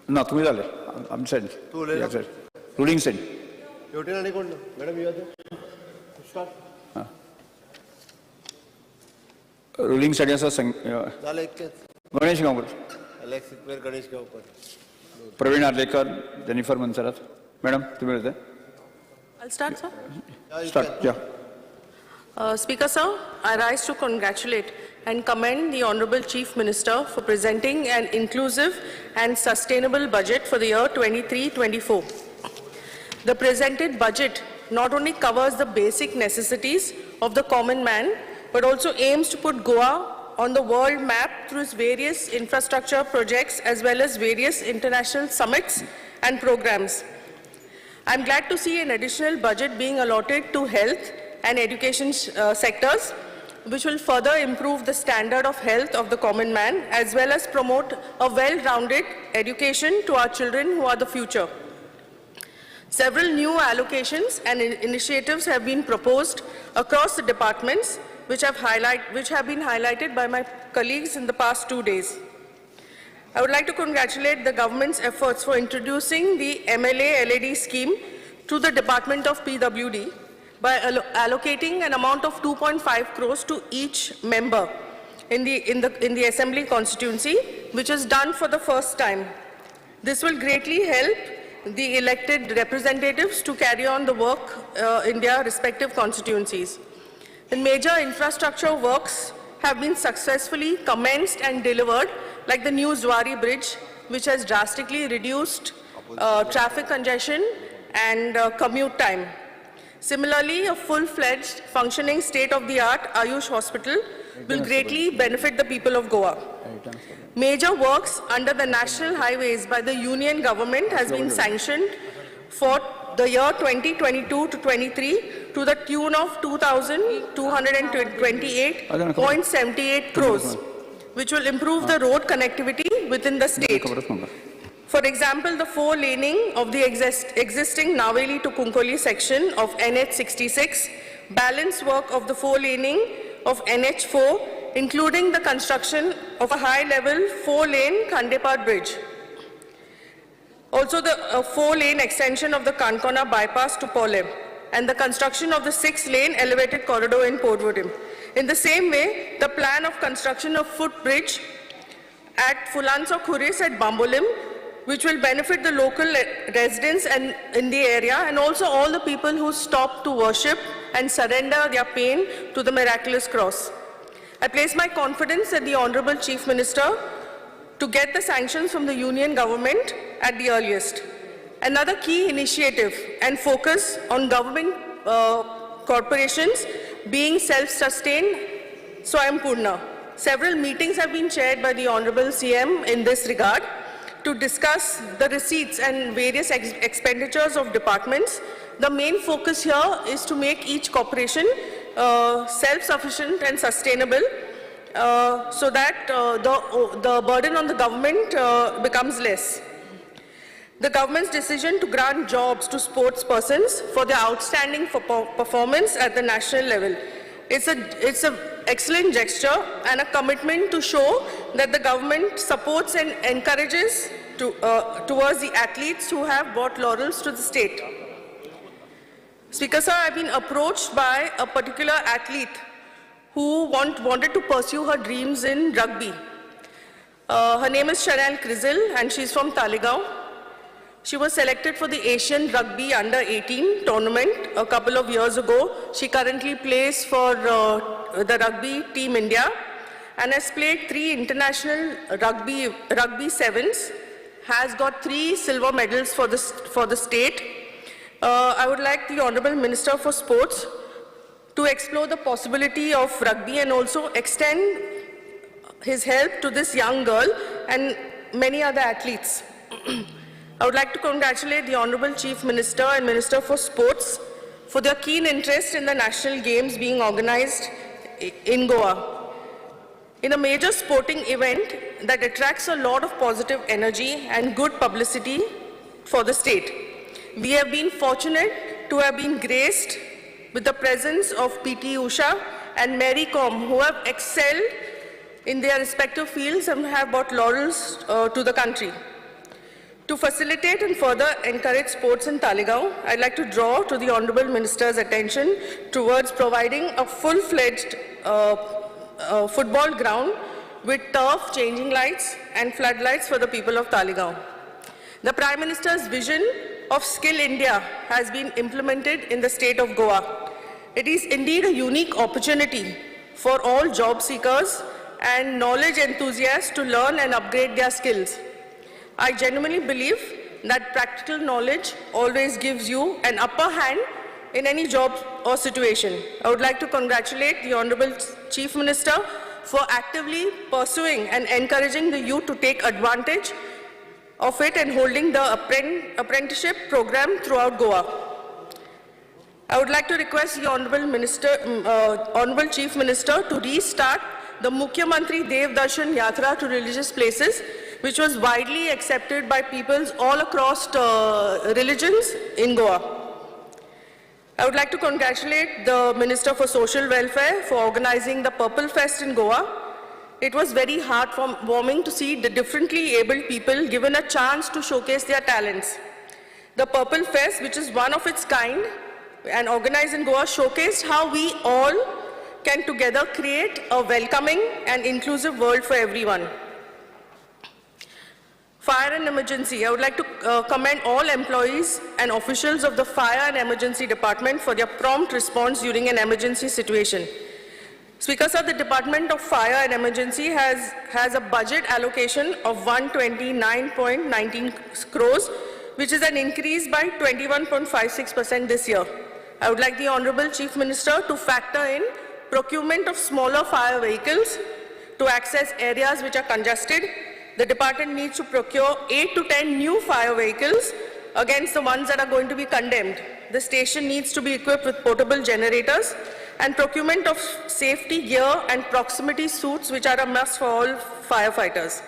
ना, तुमी जाले आमचे सायडीन. तूं उलयलो? Ruling side. हेवटेन आनी कोण ना. Madam, you are start. Ruling सायडीन आसा जालें इतकेंच. Ganesh Gaonkar. Alex Sequeira, Ganesh Gaonkar. Praveen Arlekar, Jennifer Monserrate. Madam, तुमी उलयता. I'll start, sir. Start या. Speaker, sir, I rise to congratulate and commend the Honorable Chief Minister for presenting an inclusive and sustainable budget for the year 23-24. The presented budget not only covers the basic necessities of the common man, but also aims to put Goa on the world map through its various infrastructure projects as well as various international summits and programs. I'm glad to see an additional budget being allotted to health and education sectors, which will further improve the standard of health of the common man as well as promote a well-rounded education to our children who are the future. Several new allocations and initiatives have been proposed across the departments, which have been highlighted by my colleagues in the past 2 days. I would like to congratulate the government's efforts for introducing the MLA LAD scheme to the Department of PWD by allocating an amount of 2.5 crores to each member in the assembly constituency, which is done for the first time. This will greatly help the elected representatives to carry on the work in their respective constituencies. The major infrastructure works have been successfully commenced and delivered, like the new Zuari Bridge, which has drastically reduced traffic congestion and commute time. Similarly, a full-fledged, functioning state-of-the-art Ayush hospital will greatly benefit the people of Goa. Major works under the national highways by the union government has been sanctioned for the year 2022 to 23 to the tune of 2,228.78 crores, which will improve the road connectivity within the state. खबरच म्हाका. For example, the four-laning of the existing Naveli to Kunkoli section of NH 66, balance work of the four-laning of NH 4, including the construction of a high-level four-lane Khandepar bridge. Also, the four-lane extension of the Kankona bypass to Polem and the construction of the six-lane elevated corridor in Porvorim. In the same way, the plan of construction of footbridge at Fulanso Khuris at Bambolim, which will benefit the local residents and in the area and also all the people who stop to worship and surrender their pain to the miraculous cross. I place my confidence in the Honorable Chief Minister to get the sanctions from the union government at the earliest. Another key initiative and focus on government corporations being self-sustained, Swayampurna. Several meetings have been chaired by the Honorable CM in this regard to discuss the receipts and various expenditures of departments. The main focus here is to make each corporation self-sufficient and sustainable, so that the burden on the government becomes less. The government's decision to grant jobs to sports persons for their outstanding performance at the national level. It's an excellent gesture and a commitment to show that the government supports and encourages towards the athletes who have brought laurels to the state. Speaker sir, I've been approached by a particular athlete who wanted to pursue her dreams in rugby. Her name is Chanel Crizzle and she's from Taleigao. She was selected for the Asian Rugby Under 18 tournament a couple of years ago. She currently plays for the Rugby Team India and has played 3 international rugby sevens, has got 3 silver medals for the state. I would like the Honorable Minister for Sports to explore the possibility of rugby and also extend his help to this young girl and many other athletes. I would like to congratulate the Honorable Chief Minister and Minister for Sports for their keen interest in the national games being organized in Goa. In a major sporting event that attracts a lot of positive energy and good publicity for the state. We have been fortunate to have been graced with the presence of PT Usha and Mary Kom, who have excelled in their respective fields and have brought laurels to the country. To facilitate and further encourage sports in Taleigao, I'd like to draw to the Honorable Minister's attention towards providing a full-fledged football ground with turf, changing lights and floodlights for the people of Taleigao. The Prime Minister's vision of Skill India has been implemented in the state of Goa. It is indeed a unique opportunity for all job seekers and knowledge enthusiasts to learn and upgrade their skills. I genuinely believe that practical knowledge always gives you an upper hand in any job or situation. I would like to congratulate the Honorable Chief Minister for actively pursuing and encouraging the youth to take advantage of it and holding the apprenticeship program throughout Goa. I would like to request the Honorable Minister, Honorable Chief Minister to restart the Mukhyamantri Dev Darshan Yatra to religious places, which was widely accepted by peoples all across religions in Goa. I would like to congratulate the Minister for Social Welfare for organizing the Purple Fest in Goa. It was very heartwarming to see the differently abled people given a chance to showcase their talents. The Purple Fest, which is one of its kind and organized in Goa, showcased how we all can together create a welcoming and inclusive world for everyone. Fire and emergency. I would like to commend all employees and officials of the Fire and Emergency Department for their prompt response during an emergency situation. Speaker sir, the Department of Fire and Emergency has a budget allocation of 129.19 crores, which is an increase by 21.56% this year. I would like the Honorable Chief Minister to factor in procurement of smaller fire vehicles to access areas which are congested. The department needs to procure 8 to 10 new fire vehicles against the ones that are going to be condemned. The station needs to be equipped with portable generators and procurement of safety gear and proximity suits, which are a must for all firefighters.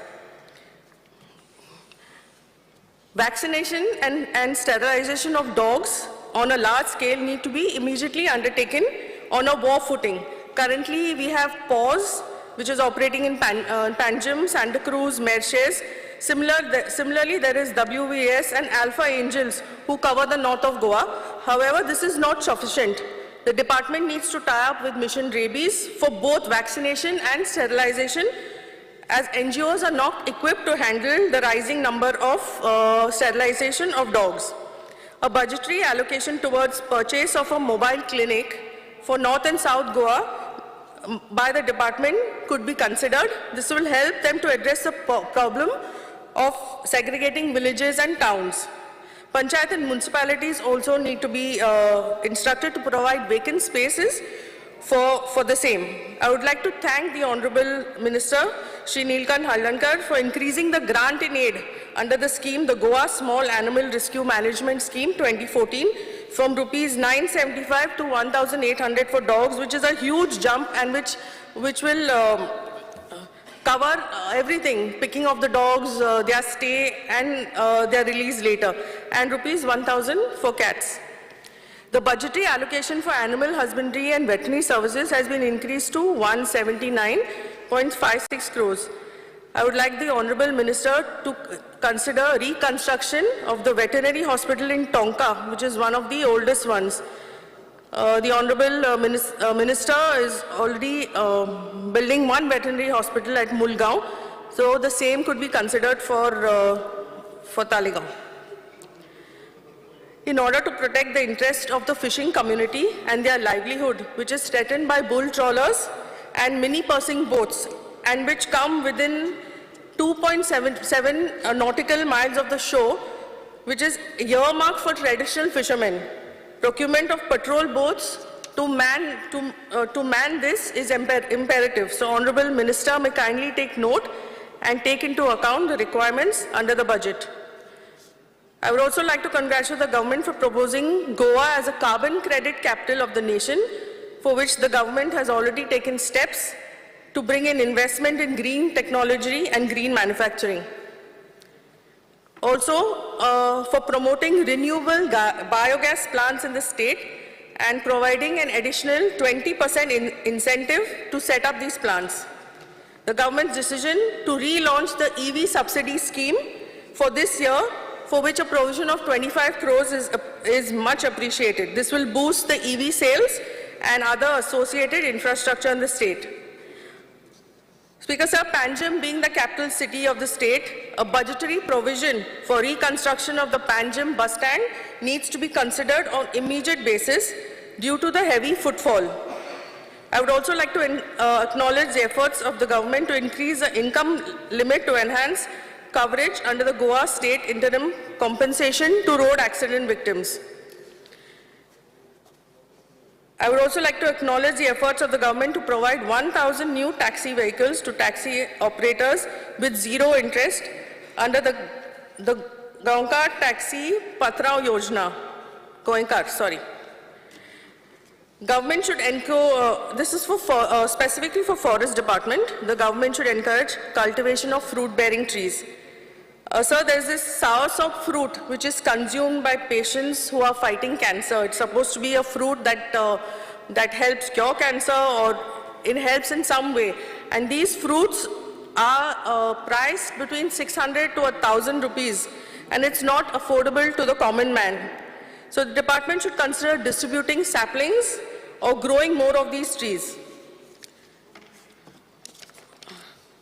Vaccination and sterilization of dogs on a large scale need to be immediately undertaken on a war footing. Currently, we have PAWS, which is operating in Panjim, Santa Cruz, Merces. Similarly, there is WVS and Alpha Angels who cover the north of Goa. However, this is not sufficient. The department needs to tie up with Mission Rabies for both vaccination and sterilization, as NGOs are not equipped to handle the rising number of sterilization of dogs. A budgetary allocation towards purchase of a mobile clinic for North and South Goa by the department could be considered. This will help them to address the problem of segregating villages and towns. Panchayat and municipalities also need to be instructed to provide vacant spaces for the same. I would like to thank the Honorable Minister, Shri Nilkanth Haldankar, for increasing the grant in aid under the scheme, the Goa Small Animal Rescue Management Scheme 2014, from rupees 975 to 1,800 for dogs, which is a huge jump and which will cover everything, picking of the dogs, their stay and their release later, and rupees 1,000 for cats. The budgetary allocation for animal husbandry and veterinary services has been increased to 179.56 crores. I would like the Honorable Minister to consider reconstruction of the veterinary hospital in Tonka, which is one of the oldest ones. The Honorable Minister is already building one veterinary hospital at Mulgaon, so the same could be considered for Taleigao. In order to protect the interest of the fishing community and their livelihood, which is threatened by bull trawlers and mini pursing boats, and which come within 2.77 nautical miles of the shore, which is earmarked for traditional fishermen. Procurement of patrol boats to man this is imperative. So, Honorable Minister may kindly take note and take into account the requirements under the budget. I would also like to congratulate the government for proposing Goa as a carbon credit capital of the nation, for which the government has already taken steps to bring in investment in green technology and green manufacturing. Also, for promoting renewable biogas plants in the state and providing an additional 20% incentive to set up these plants. The government's decision to relaunch the EV subsidy scheme for this year for which a provision of 25 crores is much appreciated. This will boost the EV sales and other associated infrastructure in the state. Speaker sir, Panjim being the capital city of the state, a budgetary provision for reconstruction of the Panjim bus stand needs to be considered on immediate basis due to the heavy footfall. I would also like to acknowledge the efforts of the government to increase the income limit to enhance coverage under the Goa State Interim Compensation to road accident victims. I would also like to acknowledge the efforts of the government to provide 1,000 new taxi vehicles to taxi operators with zero interest under the Goenkar Taxi Patrao Yojana. Goenkar, sorry. Government should encourage, this is for specifically for forest department, the government should encourage cultivation of fruit-bearing trees. Sir, there's this soursop fruit which is consumed by patients who are fighting cancer. It's supposed to be a fruit that helps cure cancer or it helps in some way. And these fruits are priced between 600 to 1,000 rupees, and it's not affordable to the common man. So the department should consider distributing saplings or growing more of these trees.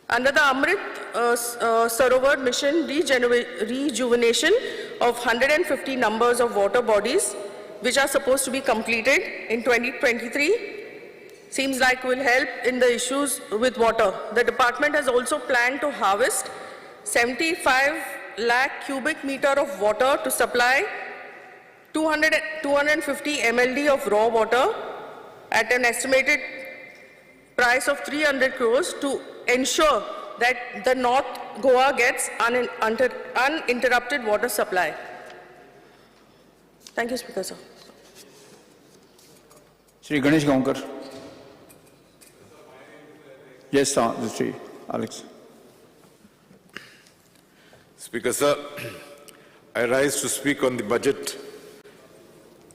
Under the Amrit Sarovar Mission rejuvenation of 150 numbers of water bodies, which are supposed to be completed in 2023, seems like will help in the issues with water. The department has also planned to harvest 75 lakh cubic meter of water to supply 250 MLD of raw water at an estimated price of 300 crores to ensure that the North Goa gets uninterrupted water supply. Thank you, Speaker, sir. Shri Ganesh Gaonkar. Yes, sir, Shri Alex. Speaker, sir, I rise to speak on the budget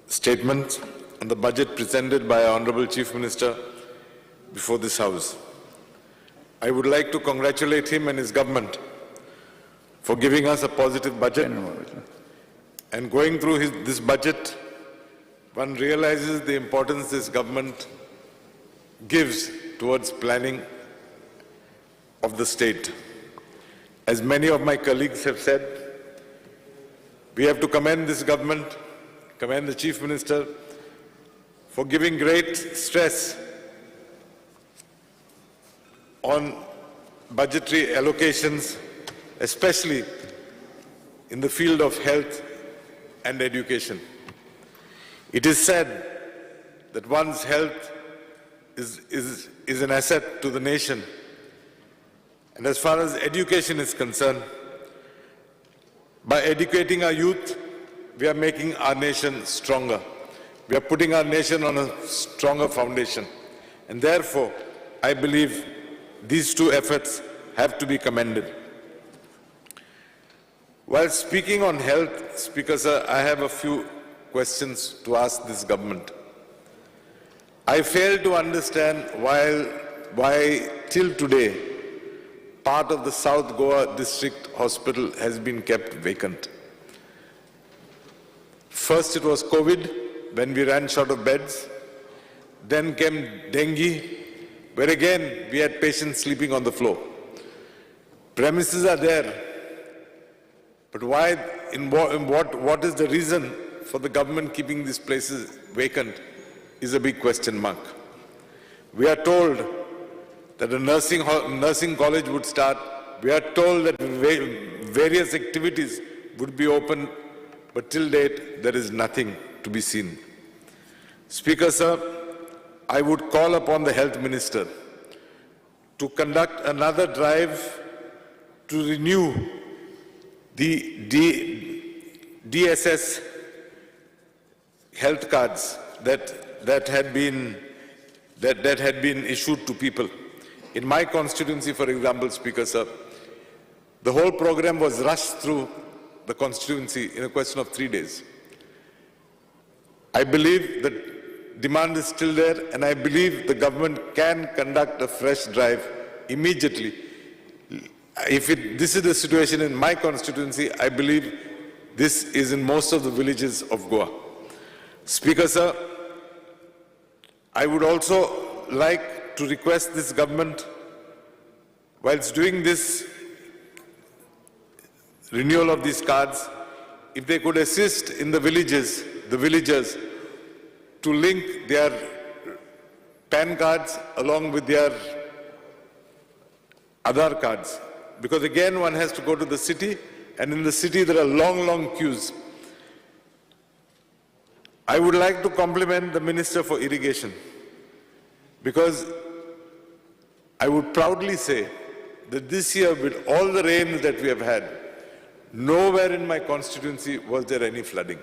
statement and the budget presented by our Honorable Chief Minister before this House. I would like to congratulate him and his government for giving us a positive budget. And going through this budget, one realizes the importance this government gives towards planning of the state. As many of my colleagues have said, we have to commend this government, commend the Chief Minister for giving great stress on budgetary allocations, especially in the field of health and education. It is said that one's health is an asset to the nation. And as far as education is concerned, by educating our youth, we are making our nation stronger. We are putting our nation on a stronger foundation. And therefore, I believe these two efforts have to be commended. While speaking on health, Speaker sir, I have a few questions to ask this government. I fail to understand why till today part of the South Goa District Hospital has been kept vacant. First it was COVID, when we ran short of beds. Then came dengue, where again we had patients sleeping on the floor. Premises are there, but why, in what is the reason for the government keeping these places vacant is a big question mark. We are told that a nursing college would start. We are told that various activities would be open, but till date, there is nothing to be seen. Speaker, sir, I would call upon the Health Minister to conduct another drive to renew the DSS health cards that had been issued to people. In my constituency, for example, Speaker, sir, the whole program was rushed through the constituency in a question of 3 days. I believe that demand is still there, and I believe the government can conduct a fresh drive immediately. If this is the situation in my constituency, I believe This is in most of the villages of Goa. Speaker, sir, I would also like to request this government, whilst doing this renewal of these cards, if they could assist in the villages, the villagers, to link their PAN cards along with their Aadhaar cards. Because again, one has to go to the city, and in the city there are long, long queues. I would like to compliment the Minister for Irrigation, because I would proudly say that this year, with all the rains that we have had, nowhere in my constituency was there any flooding.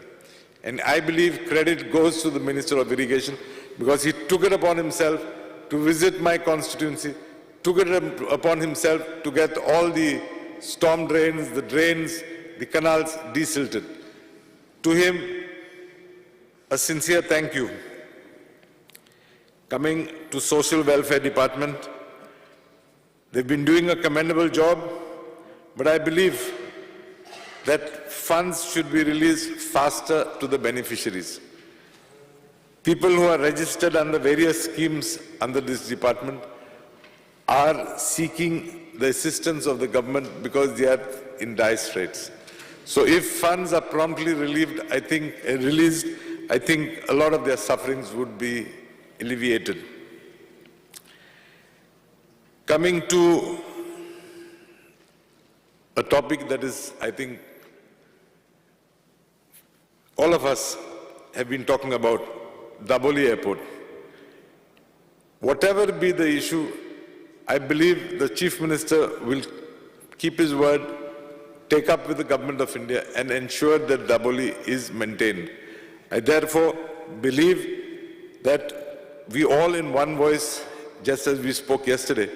And I believe credit goes to the Minister of Irrigation, because he took it upon himself to visit my constituency, took it upon himself to get all the storm drains, the drains, the canals desilted. To him, a sincere thank you. Coming to Social Welfare Department, they've been doing a commendable job, but I believe that funds should be released faster to the beneficiaries. People who are registered under various schemes under this department are seeking the assistance of the government because they are in dire straits. So if funds are promptly relieved, I think, released, I think a lot of their sufferings would be alleviated. Coming to a topic that is, I think, all of us have been talking about, Dabolim Airport. Whatever be the issue, I believe the Chief Minister will keep his word, take up with the Government of India and ensure that Dabolim is maintained. I therefore believe that we all in one voice, just as we spoke yesterday,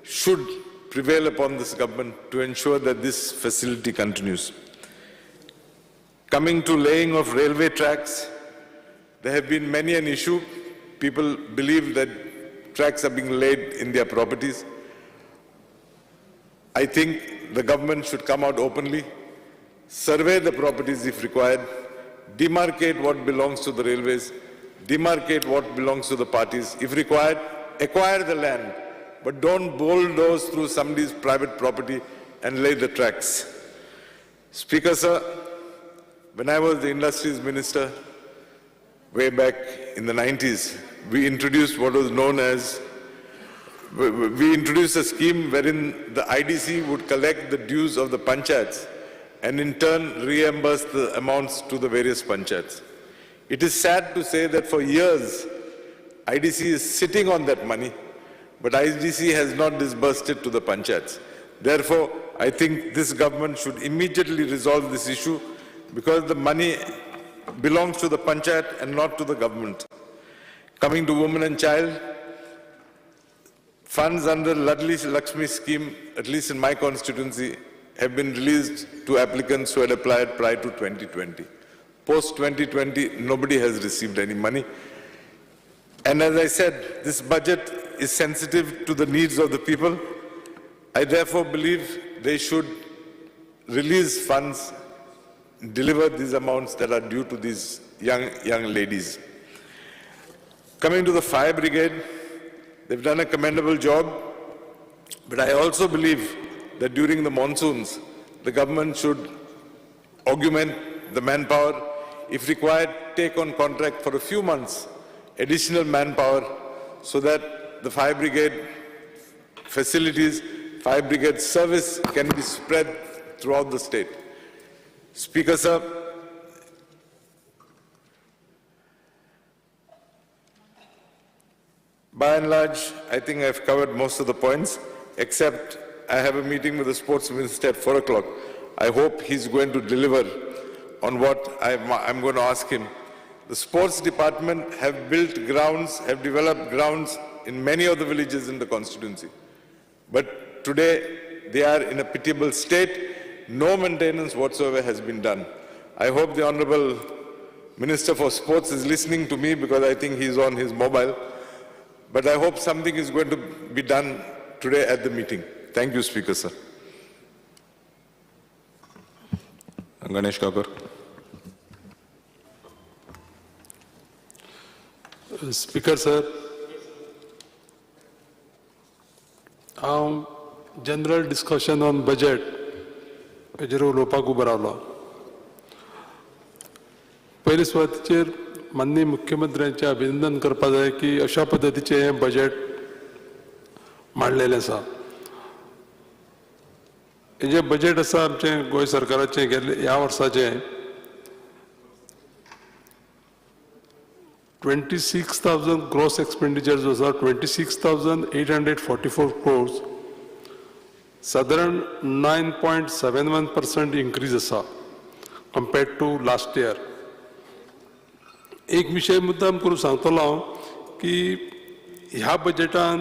should prevail upon this government to ensure that this facility continues. Coming to laying of railway tracks, there have been many an issue. People believe that tracks are being laid in their properties. I think the government should come out openly, survey the properties if required, demarcate what belongs to the railways, demarcate what belongs to the parties. If required, acquire the land, but don't bulldoze through somebody's private property and lay the tracks. Speaker, sir, when I was the industries minister, way back in the 90s, we introduced what was known as, we introduced a scheme wherein the IDC would collect the dues of the panchayats and in turn reimburse the amounts to the various panchayats. It is sad to say that for years, IDC is sitting on that money, but IDC has not disbursed it to the panchayats. Therefore, I think this government should immediately resolve this issue, because the money belongs to the panchayat and not to the government. Coming to women and child, funds under Ladli Lakshmi scheme, at least in my constituency, have been released to applicants who had applied prior to 2020. Post 2020, nobody has received any money. And as I said, this budget is sensitive to the needs of the people. I therefore believe they should release funds, deliver these amounts that are due to these young ladies. Coming to the fire brigade, they've done a commendable job, but I also believe that during the monsoons, the government should augment the manpower. If required, take on contract for a few months additional manpower so that the fire brigade facilities, fire brigade service can be spread throughout the state. Speaker, sir, by and large, I think I've covered most of the points, except I have a meeting with the sports minister at 4 o'clock. I hope he's going to deliver on what I'm going to ask him. The sports department have built grounds, have developed grounds in many of the villages in the constituency. But today, they are in a pitiable state. No maintenance whatsoever has been done. I hope the Honorable Minister for Sports is listening to me, because I think he's on his mobile. But I hope something is going to be done today at the meeting. Thank you, Speaker, sir. Ganesh Gaonkar. Speaker sir, हांव general discussion on budget हेजेर उलोवपाक उबो रावलो. पयले सुवातेचेर माननीय मुख्यमंत्र्यांचें अभिनंदन करपा जाय की अशा पद्दतीचें हें बजेट मांडलेलें आसा. हें जें बजेट आसा आमचें गोंय सरकाराचें गेल्ले ह्या वर्साचें 26,000 ग्रॉस एक्सपेंडिचर जो आसा 26,844 crores, सादारण 9.71% इन्क्रीज आसा कंपेर्ड टू लास्ट इयर. एक विशय मुद्दाम करून सांगतलो हांव की ह्या बजेटान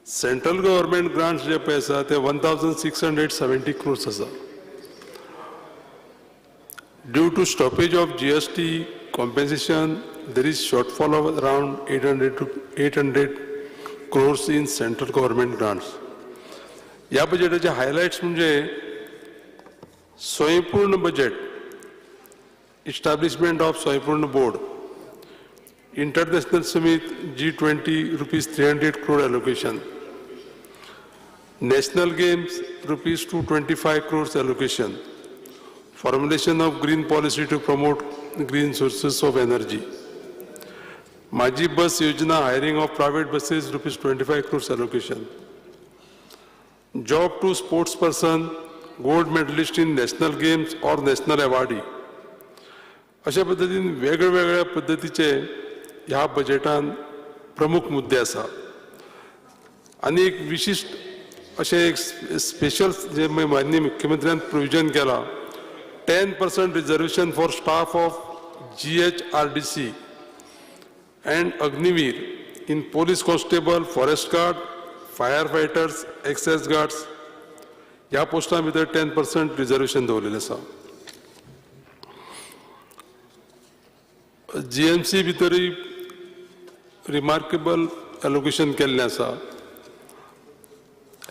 सेंट्रल गव्हर्मेंट ग्रांट्स जे पळय आसा ते 1,670 crores आसा. Due to stoppage of GST compensation, there is shortfall of around 800 to 800 crores in central government grants. ह्या बजेटाचे हायलायट्स म्हणजे स्वयंपूर्ण बजेट, इस्टाब्लिशमेंट ऑफ स्वयंपूर्ण board, international summit G20 ₹300 crore allocation, national games ₹225 crores allocation, formulation of green policy to promote green sources of energy, Mhaji Bus Yojana hiring of private buses ₹25 crores allocation, job to sports person, gold medalist in national games or national awardee. अशा पद्दतीन वेगळ्या वेगळ्या पद्दतीचे ह्या बजेटान प्रमुख मुद्दे आसा. आनी एक विशिश्ट अशें एक स्पेशल जे माननीय मुख्यमंत्र्यान प्रोविजन केलां, 10% reservation for staff of GHRDC and Agniveer in police constable, forest guard, fire fighters, excise guards ह्या पोस्टां भितर 10% रिजर्वेशन दवरलेलें आसा. जीएमसी भितरूय रिमार्केबल एलोकेशन केल्लें आसा.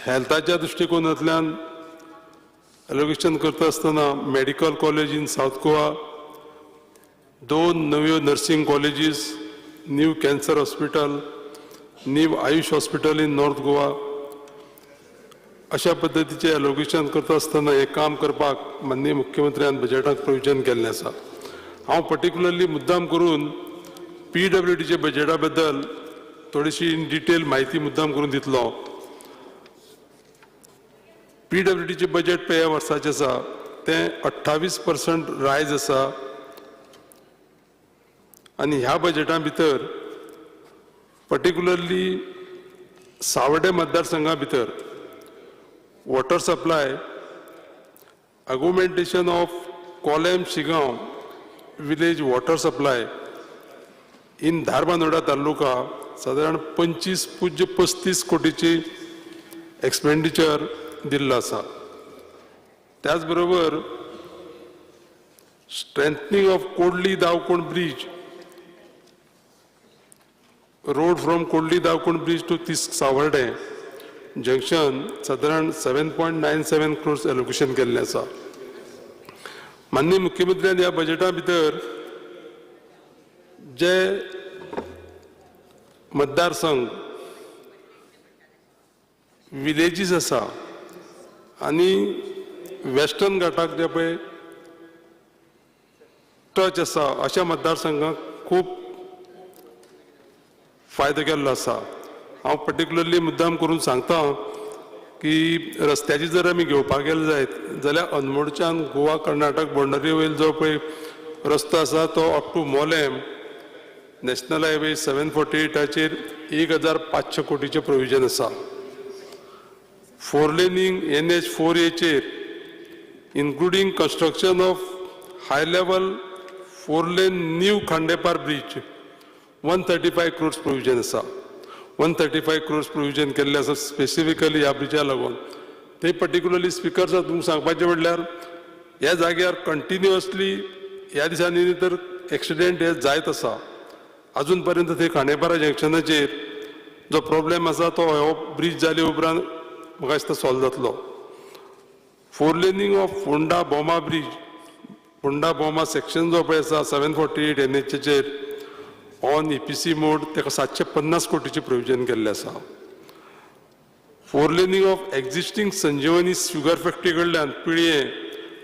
हेल्थाच्या दृश्टिकोनांतल्यान एलोकेशन करता आसतना medical college in South Goa, 2 नव्यो nursing colleges, new cancer hospital, new AYUSH hospital in North Goa अशा पद्दतीचें एलोकेशन करता आसतना हें काम करपाक माननीय मुख्यमंत्र्यान बजेटाक प्रोविजन केल्लें आसा. हांव पर्टिक्युलरली मुद्दाम करून पीडब्ल्यूडीच्या बजेटा बद्दल थोडीशी इन डिटेल म्हायती मुद्दाम करून दितलो. पीडब्ल्यूडीचें बजेट पळय ह्या वर्साचें आसा तें 28% रायज आसा आनी ह्या बजेटा भितर पर्टिक्युलरली सावड्डे मतदारसंघा भितर water supply, augmentation of Collem Shigaon village water supply in Dharbandora taluka सादारण 25.35 कोटीची एक्सपेंडिचर दिल्लो आसा. त्याच बरोबर strengthening of Kodli Davarkon bridge, road from Kodli Davarkon bridge to Tisk Savarde junction सादारण 7.97 crores allocation केल्लें आसा. माननीय मुख्यमंत्र्यान ह्या बजेटा भितर जे मतदारसंघ विलेजीस आसा आनी वेस्टर्न घाटाक जे पळय टच आसा अशा मतदारसंघाक खूब फायदो केल्लो आसा. हांव पर्टिक्युलरली मुद्दाम करून सांगता की रस्त्याची जर आमी घेवपाक गेले जायत जाल्यार अनमोडच्यान गोवा कर्नाटक बाउंडरी वयर जो पळय रस्तो आसा तो up to Mollem national highway 748 1,500 कोटीचें provision आसा. 4 laning NH 4Aचेर including construction of high level 4 lane new Khandepar bridge 135 crores provision आसा. 135 crores provision केल्लें आसा स्पेसिफिकली ह्या ब्रिजा लागून. ते पर्टिक्युलरली स्पिकर सर तुमकां सांगपाचें म्हणल्यार ह्या जाग्यार कंटिन्युअसली ह्या दिसांनी तर एक्सिडेंट हे जायत आसा. अजून पर्यंत थंय खांडेपारा जंक्शनाचेर जो प्रॉब्लेम आसा तो हो ब्रीज जाले उपरांत म्हाका दिसता सॉल्व जातलो. Four laning of Ponda Bhoma bridge, Ponda Bhoma section जो पळय आसा 748 एनएचचेर ऑन EPC मोड, ताका 750 कोटीचें प्रोविजन केल्लें आसा. Four laning of existing Sanjivani sugar factory कडल्यान पिळयें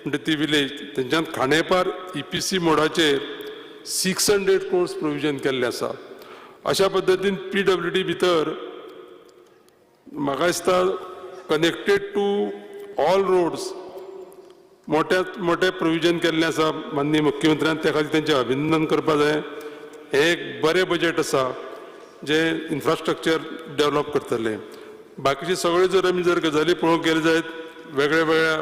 म्हणटा ती विलेज, तेंच्यान खांडेपार ईपीसी मोडाचेर 600 क्रोर्स प्रोविजन केल्लें आसा. अशा पद्दतीन पीडब्ल्यूडी भितर म्हाका दिसता कनेक्टेड टू ऑल रोड्स मोठ्यात मोठें प्रोविजन केल्लें आसा माननीय मुख्यमंत्र्यान. त्या खातीर तेंचें अभिनंदन करपा जाय. हें एक बरें बजेट आसा जें इन्फ्रास्ट्रक्चर डेवलप करतलें. बाकीचे सगळे जर आमी जर गजाली पळोवंक गेले जायत, वेगळ्या वेगळ्या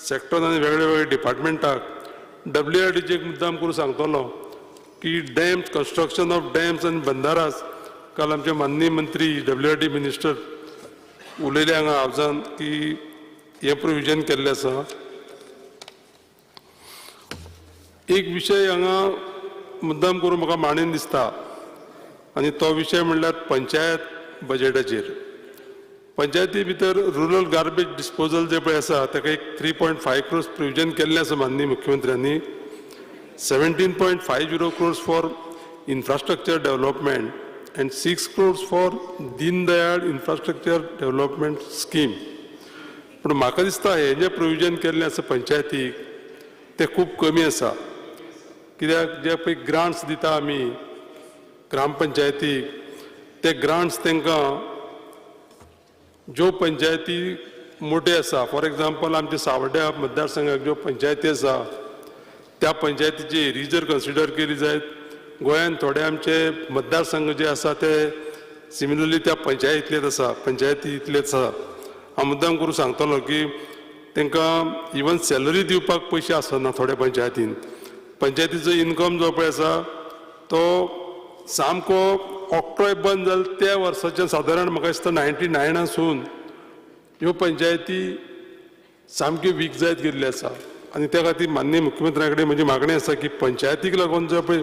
सेक्टर आनी वेगळ्या वेगळ्या डिपार्टमेंटाक, डब्ल्यू आर डीचे एक मुद्दाम करून सांगतलो की डॅम्स, कन्स्ट्रक्शन ऑफ डॅम्स आनी बंदारास, काल आमचे माननीय मंत्री डब्ल्यू आर डी मिनिस्टर उलयले हांगा हावजान की हें प्रोविजन केल्लें आसा. एक विशय हांगा मुद्दाम करून म्हाका मांडीन दिसता आनी तो विशय म्हणल्यार पंचायत बजेटाचेर. पंचायती भितर रुरल गार्बेज डिस्पोजल जे पळय आसा, ताका एक 3.5 क्रोर्स प्रोविजन केल्लें आसा माननीय मुख्यमंत्र्यांनी, 17.50 crores for infrastructure development and 6 crores for Deen Dayal infrastructure development scheme. पूण म्हाका दिसता हें जें प्रोविजन केल्लें आसा पंचायतीक, तें खूब कमी आसा, कित्याक जे पळय ग्रांट्स दिता आमी ग्रामपंचायतीक, ते ग्रांट्स तांकां ज्यो पंचायती मोट्यो आसा, फॉर एग्जाम्पल आमच्या सावड्ड्या मतदारसंघाक ज्यो पंचायती आसा, त्या पंचायतीची एरी जर कन्सिडर केली जायत, गोंयांत थोडे आमचे मतदारसंघ जे आसा ते सिमिलरली त्या पंचायतींतलेच आसा, पंचायती इतलेच आसा. हांव मुद्दाम करून सांगतलो की तांकां इवन सॅलरी दिवपाक पयशे आसना थोड्या पंचायतीन. पंचायतीचो इनकम जो पळय आसा तो सामको ऑक्ट्रॉय बंद जालो त्या वर्साच्यान, सादारण म्हाका दिसता 99 सून ह्यो पंचायती सामक्यो वीक जायत गेल्ल्यो आसा. आनी त्या खातीर माननीय मुख्यमंत्र्या कडेन म्हजी मागणी आसा की पंचायतीक लागून जो पळय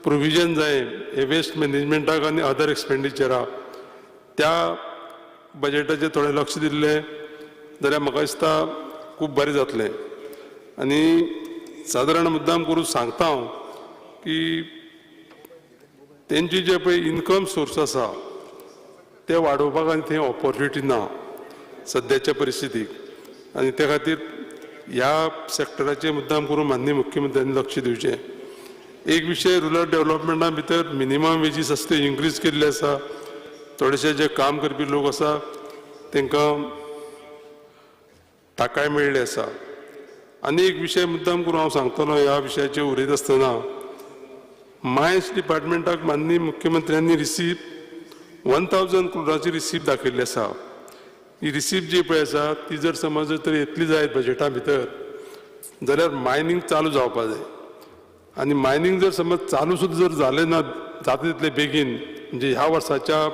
प्रोविजन जाय हे वेस्ट मॅनेजमेंटाक आनी अदर एक्सपेंडिचराक, त्या बजेटाचेर थोडें लक्ष दिल्लें जाल्यार म्हाका दिसता खूब बरें जातलें. आनी सादारण मुद्दाम करून सांगता हांव की तेंची जे पळय इनकम सोर्स आसा ते वाडोवपाक आनी थंय ऑपॉर्च्युनिटी ना सद्याच्या परिस्थितीक. आनी त्या खातीर ह्या सेक्टराचेर मुद्दाम करून माननीय मुख्यमंत्र्यांनी लक्ष दिवचें. एक विशय रुरल डेवलपमेंटा भितर मिनिमम वेजीस आसा त्यो इन्क्रीज केल्ले आसा. थोडेशे जे काम करपी लोक आसा तांकां थाकाय मेळ्ळी आसा. आनी एक विशय मुद्दाम करून हांव सांगतलो ह्या विशयाचेर उलयता आसतना, मायन्स डिपार्टमेंटाक माननीय मुख्यमंत्र्यांनी रिसीप 1000 क्रोराची रिसीप दाखयल्ली आसा. ही रिसीप जी पळय आसा ती जर समज जर तर येतली जायत बजेटा भितर जाल्यार मायनींग चालू जावपा जाय. आनी मायनींग जर समज चालू सुद्दां जर जालें ना जाता तितले बेगीन, म्हणजे ह्या वर्साच्या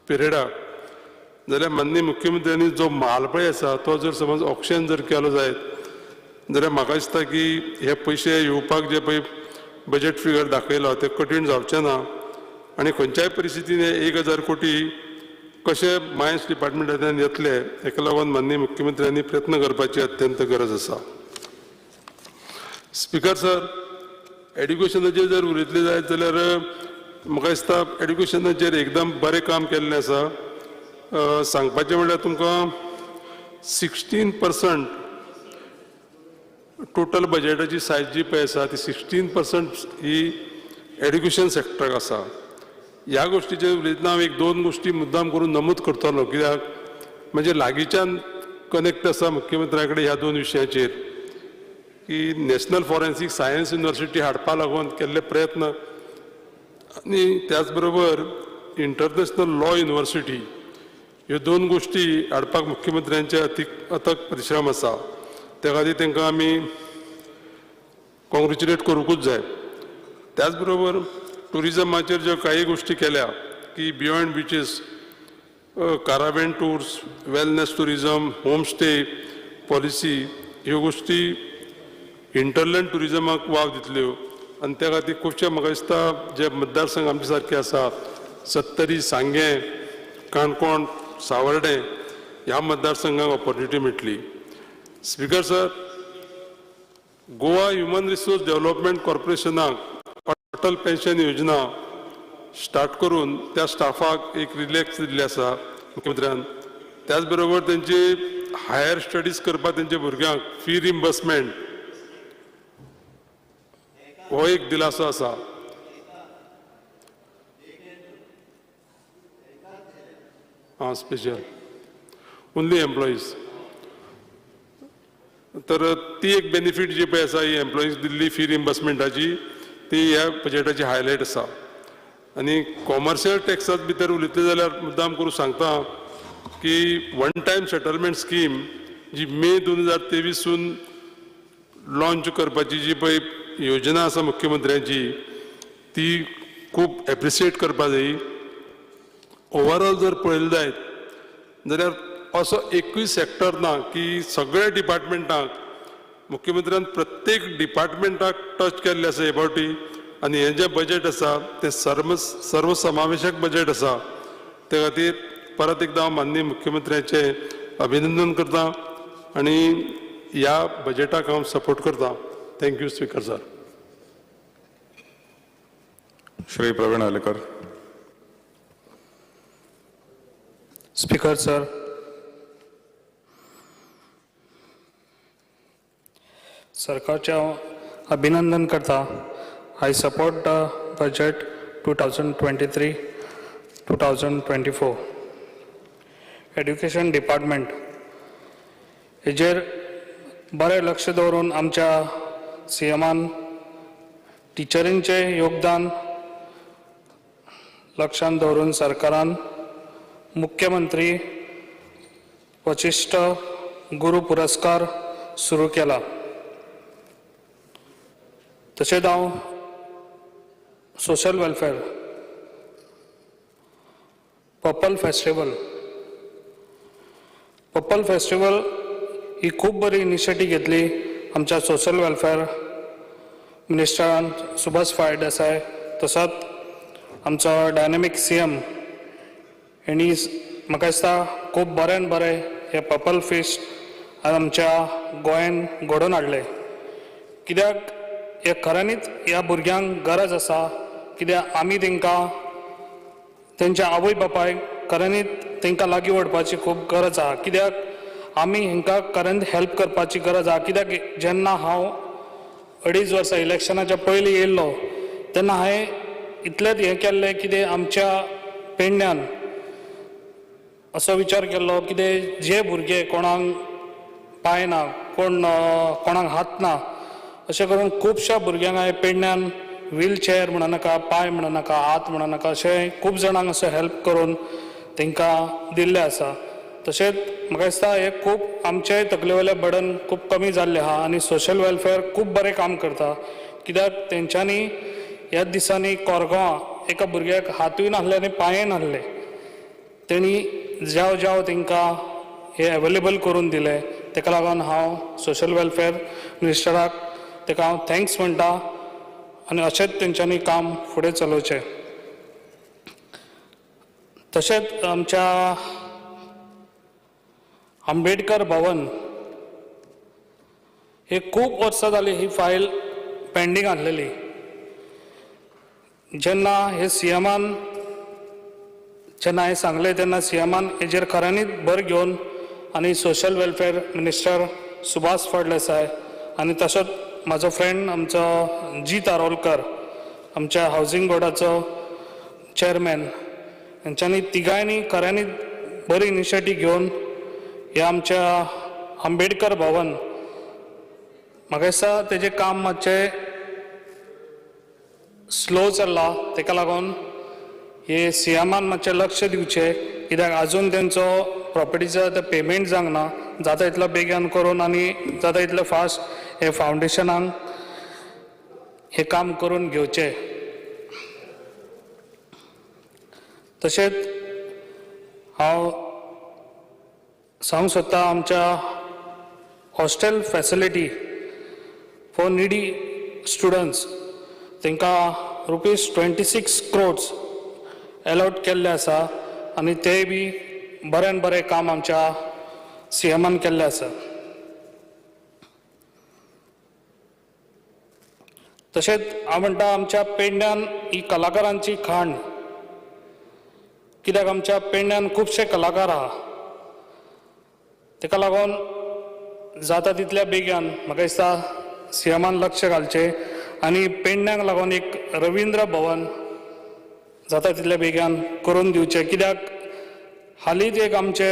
पिरियडाक, जाल्यार माननीय मुख्यमंत्र्यांनी जो माल पळय आसा तो जर समज ऑक्शन जर केलो जायत जाल्यार म्हाका दिसता की हे पयशे येवपाक जे पळय बजेट फिगर दाखयला ते कठीण जावचें ना. आनी खंयच्याय परिस्थितीन हे 1000 कोटी कशे मायन्स डिपार्टमेंटांतल्यान येतले, हेका लागून माननीय मुख्यमंत्र्यांनी प्रयत्न करपाची अत्यंत गरज आसा. स्पिकर सर, एड्युकेशनाचेर जर उलयतले जायत जाल्यार म्हाका दिसता एड्युकेशनाचेर एकदम बरें काम केल्लें आसा. सांगपाचें म्हणल्यार तुमकां 16% टोटल बजेटाची सायज जी पळय आसा ती 16% ही एड्युकेशन सेक्टराक आसा. ह्या गोश्टीचेर उलयतना हांव एक दोन गोश्टी मुद्दाम करून नमूद करतलो, कित्याक म्हणजे लागींच्यान कनेक्ट आसा मुख्यमंत्र्या कडेन ह्या दोन विशयाचेर, की नॅशनल फॉरेन्सीक सायन्स युनिवर्सिटी हाडपा लागून केल्ले प्रयत्न आनी त्याच बरोबर इंटरनॅशनल लॉ युनिवर्सिटी, ह्यो दोन गोश्टी हाडपाक मुख्यमंत्र्यांचे अतीक अथक परिश्रम आसा. त्या खातीर तांकां आमी कॉंग्रेच्युलेट करूंकूच जाय. त्याच बरोबर टुरिजमाचेर ज्यो काही गोश्टी केल्या की beyond beaches, caravan tours, wellness tourism, home stay policy, ह्यो गोश्टी हिंटरलँड टुरिजमाक वाव दितल्यो. आनी त्या खातीर खुबशे म्हाका दिसता जे मतदारसंघ आमचे सारके आसा, सत्तरी, सांगें, काणकोण, सावर्डें, ह्या मतदारसंघाक ऑपॉर्च्युनिटी मेळटली. Speaker sir, Goa Human Resource Development कॉर्पोरेशनाक अटल पेन्शन योजना स्टार्ट करून त्या स्टाफाक एक रिलॅक्स दिल्ली आसा मुख्यमंत्र्यान. त्याच बरोबर तेंची हायर स्टडीज करपाक तेंच्या भुरग्यांक फी रिम्बर्समेंट हो एक दिलासो आसा. आं, स्पेशल ओन्ली एम्प्लॉईज. तर ती एक बेनिफीट जी पळय आसा ही एम्प्लॉईज दिल्ली फी रिम्बर्समेंटाची, ती ह्या बजेटाची हायलायट आसा. आनी कॉमर्शियल टॅक्सात भितर उलयतले जाल्यार मुद्दाम करून सांगता की वन टायम सेटलमेंट स्कीम जी मे 2023सून लॉंच करपाची जी पळय योजना आसा मुख्यमंत्र्यांची, ती खूब एप्रिशिएट करपा जाय. ओवरऑल जर पळयलें जायत जाल्यार असो एकूय सेक्टर ना की सगळ्या डिपार्टमेंटाक मुख्यमंत्र्यान प्रत्येक डिपार्टमेंटाक टच केल्लें आसा हे फावटी. आनी हें जें बजेट आसा तें सर्वसमावेशक बजेट आसा. ते खातीर परत एकदां हांव माननीय मुख्यमंत्र्याचें अभिनंदन करता आनी ह्या बजेटाक हांव सपोर्ट करता. Thank you speaker sir. Shri Praveen Alekar. Speaker sir, सरकारचें हांव अभिनंदन करता. I support the budget 2023-2024. Education department हेजेर बरें लक्ष दवरून आमच्या सीएमान टिचरींचें योगदान लक्षांत दवरून सरकारान मुख्यमंत्री वशिश्ठ गुरू पुरस्कार सुरू केला. तशेंच हांव social welfare purple festival, purple festival ही खूब बरी इनिशिएटीव घेतली आमच्या सोशल वेलफेअर मिनिस्टरान सुभाष फळदेसाय, तसोच आमचो डायनेमीक सीएम हेणी म्हाका दिसता खूब बऱ्यान बरें हे पर्पल फेस्ट आमच्या गोंयान घडोवन हाडलें. कित्याक हे खऱ्यांनीच ह्या भुरग्यांक गरज आसा. कित्याक आमी तेंकां तेंच्या आवय बापायक खऱ्यांनीच तेंकां लागीं ओडपाची खूब गरज आसा. कित्याक आमी हेंकां खऱ्यांनीच हेल्प करपाची गरज आसा. कित्याक जेन्ना हांव 2.5 वर्सां इलेक्शनाच्या पयलीं येयल्लो तेन्ना हांवें इतलेंच हें केल्लें कितें आमच्या पेडण्यान असो विचार केल्लो कितें जे भुरगे कोणाक पांय ना, कोण कोणाक हात ना, अशें करून खुबश्या भुरग्यांक हांवें पेडण्यान व्हील चॅर म्हणा नाका, पांय म्हणा नाका, हात म्हणा नाका, अशें खूब जाणांक असो हेल्प करून तांकां दिल्लें आसा. तशेंच म्हाका दिसता हें खूब आमचे तकले वयलें बर्डन खूब कमी जाल्लें आहा आनी सोशल वेलफेअर खूब बरें काम करता. कित्याक तेंच्यांनी ह्या दिसांनी कोरगांवां एका भुरग्याक हातूय नासले आनी पांयय नासले, तेणी ज्याव ज्याव तांकां हें एवेलेबल करून दिलें. ताका लागून हांव सोशल वेलफेअर मिनिस्टराक ताका हांव thanks म्हणटा आनी अशेंच तेंच्यांनी काम फुडें चलोवचें. तशेंच आमच्या आंबेडकर भवन हे खूब वर्सां जाली ही फायल पेंडींग आसलेली. जेन्ना हे सीएमान जेन्ना हांवें सांगलें तेन्ना सीएमान हेजेर खऱ्यांनीच भर घेवन आनी social welfare minister Subhash Phaldesai आनी तसोच म्हाजो फ्रेंड आमचो जीत आरोलकर आमच्या हावजींग बोर्डाचो चेअरमॅन, हेंच्यांनी तिगांयनी खऱ्यांनीच बरी इनिशिएटीव घेवन हे आमच्या आंबेडकर भवन म्हाका दिसता तेजें काम मातशें स्लो चल्लां. तेका लागून हे सीएमान मातशें लक्ष दिवचें. कित्याक आजून तेंचो प्रॉपर्टीचो ते पेमेंट जावंक ना. जाता इतलो बेगीन करून आनी जाता इतलो फास्ट हे फावंडेशनाक हें काम करून घेवचें. तशेंच हांव सांगूंक सोदता आमच्या hostel facility for needy students तांकां ₹26 crores allot केल्ले आसा आनी तेय बी बऱ्यान बरें काम आमच्या सीएमान केल्लें आसा. तशेंच हांव म्हणटा आमच्या पेडण्यान ही कलाकारांची खाण, कित्याक आमच्या पेडण्यान खुबशे कलाकार आहा, ताका लागून जाता तितल्या बेगीन म्हाका दिसता सीएमान लक्ष घालचें आनी पेडण्याक लागून एक रविंद्र भवन जाता तितल्या बेगीन करून दिवचें. कित्याक हालींच एक आमचे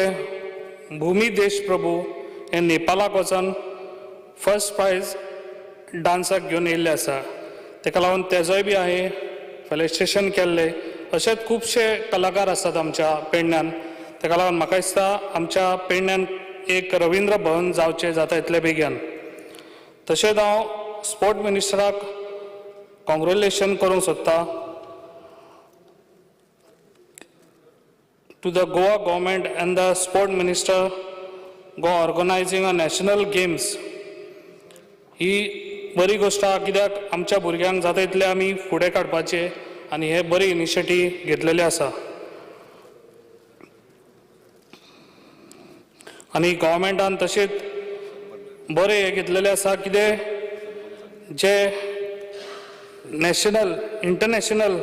भुमी देशप्रभू हे नेपालाक वचून फर्स्ट प्रायज डांसाक घेवन येयल्ले आसा, ताका लागून तेजोय बी हांवें फेलिसिटेशन केल्लें. अशेंच खुबशे कलाकार आसात आमच्या पेडण्यान, ताका लागून म्हाका दिसता आमच्या पेडण्यान एक रविंद्र भवन जावचें जाता इतले बेगीन. तशेंच हांव स्पोर्ट मिनिस्टराक कॉंग्रेच्युलेशन करूंक सोदता to the Goa government and the sport minister go organizing a national games. ही बरी गोश्ट आहा, कित्याक आमच्या भुरग्यांक जाता तितले आमी फुडें काडपाचे आनी हे बरी इनिशिएटीव घेतलेली आसा. आनी गव्हर्मेंटान तशेंच बरें हें घेतलेलें आसा, कितें जे नॅशनल इंटरनॅशनल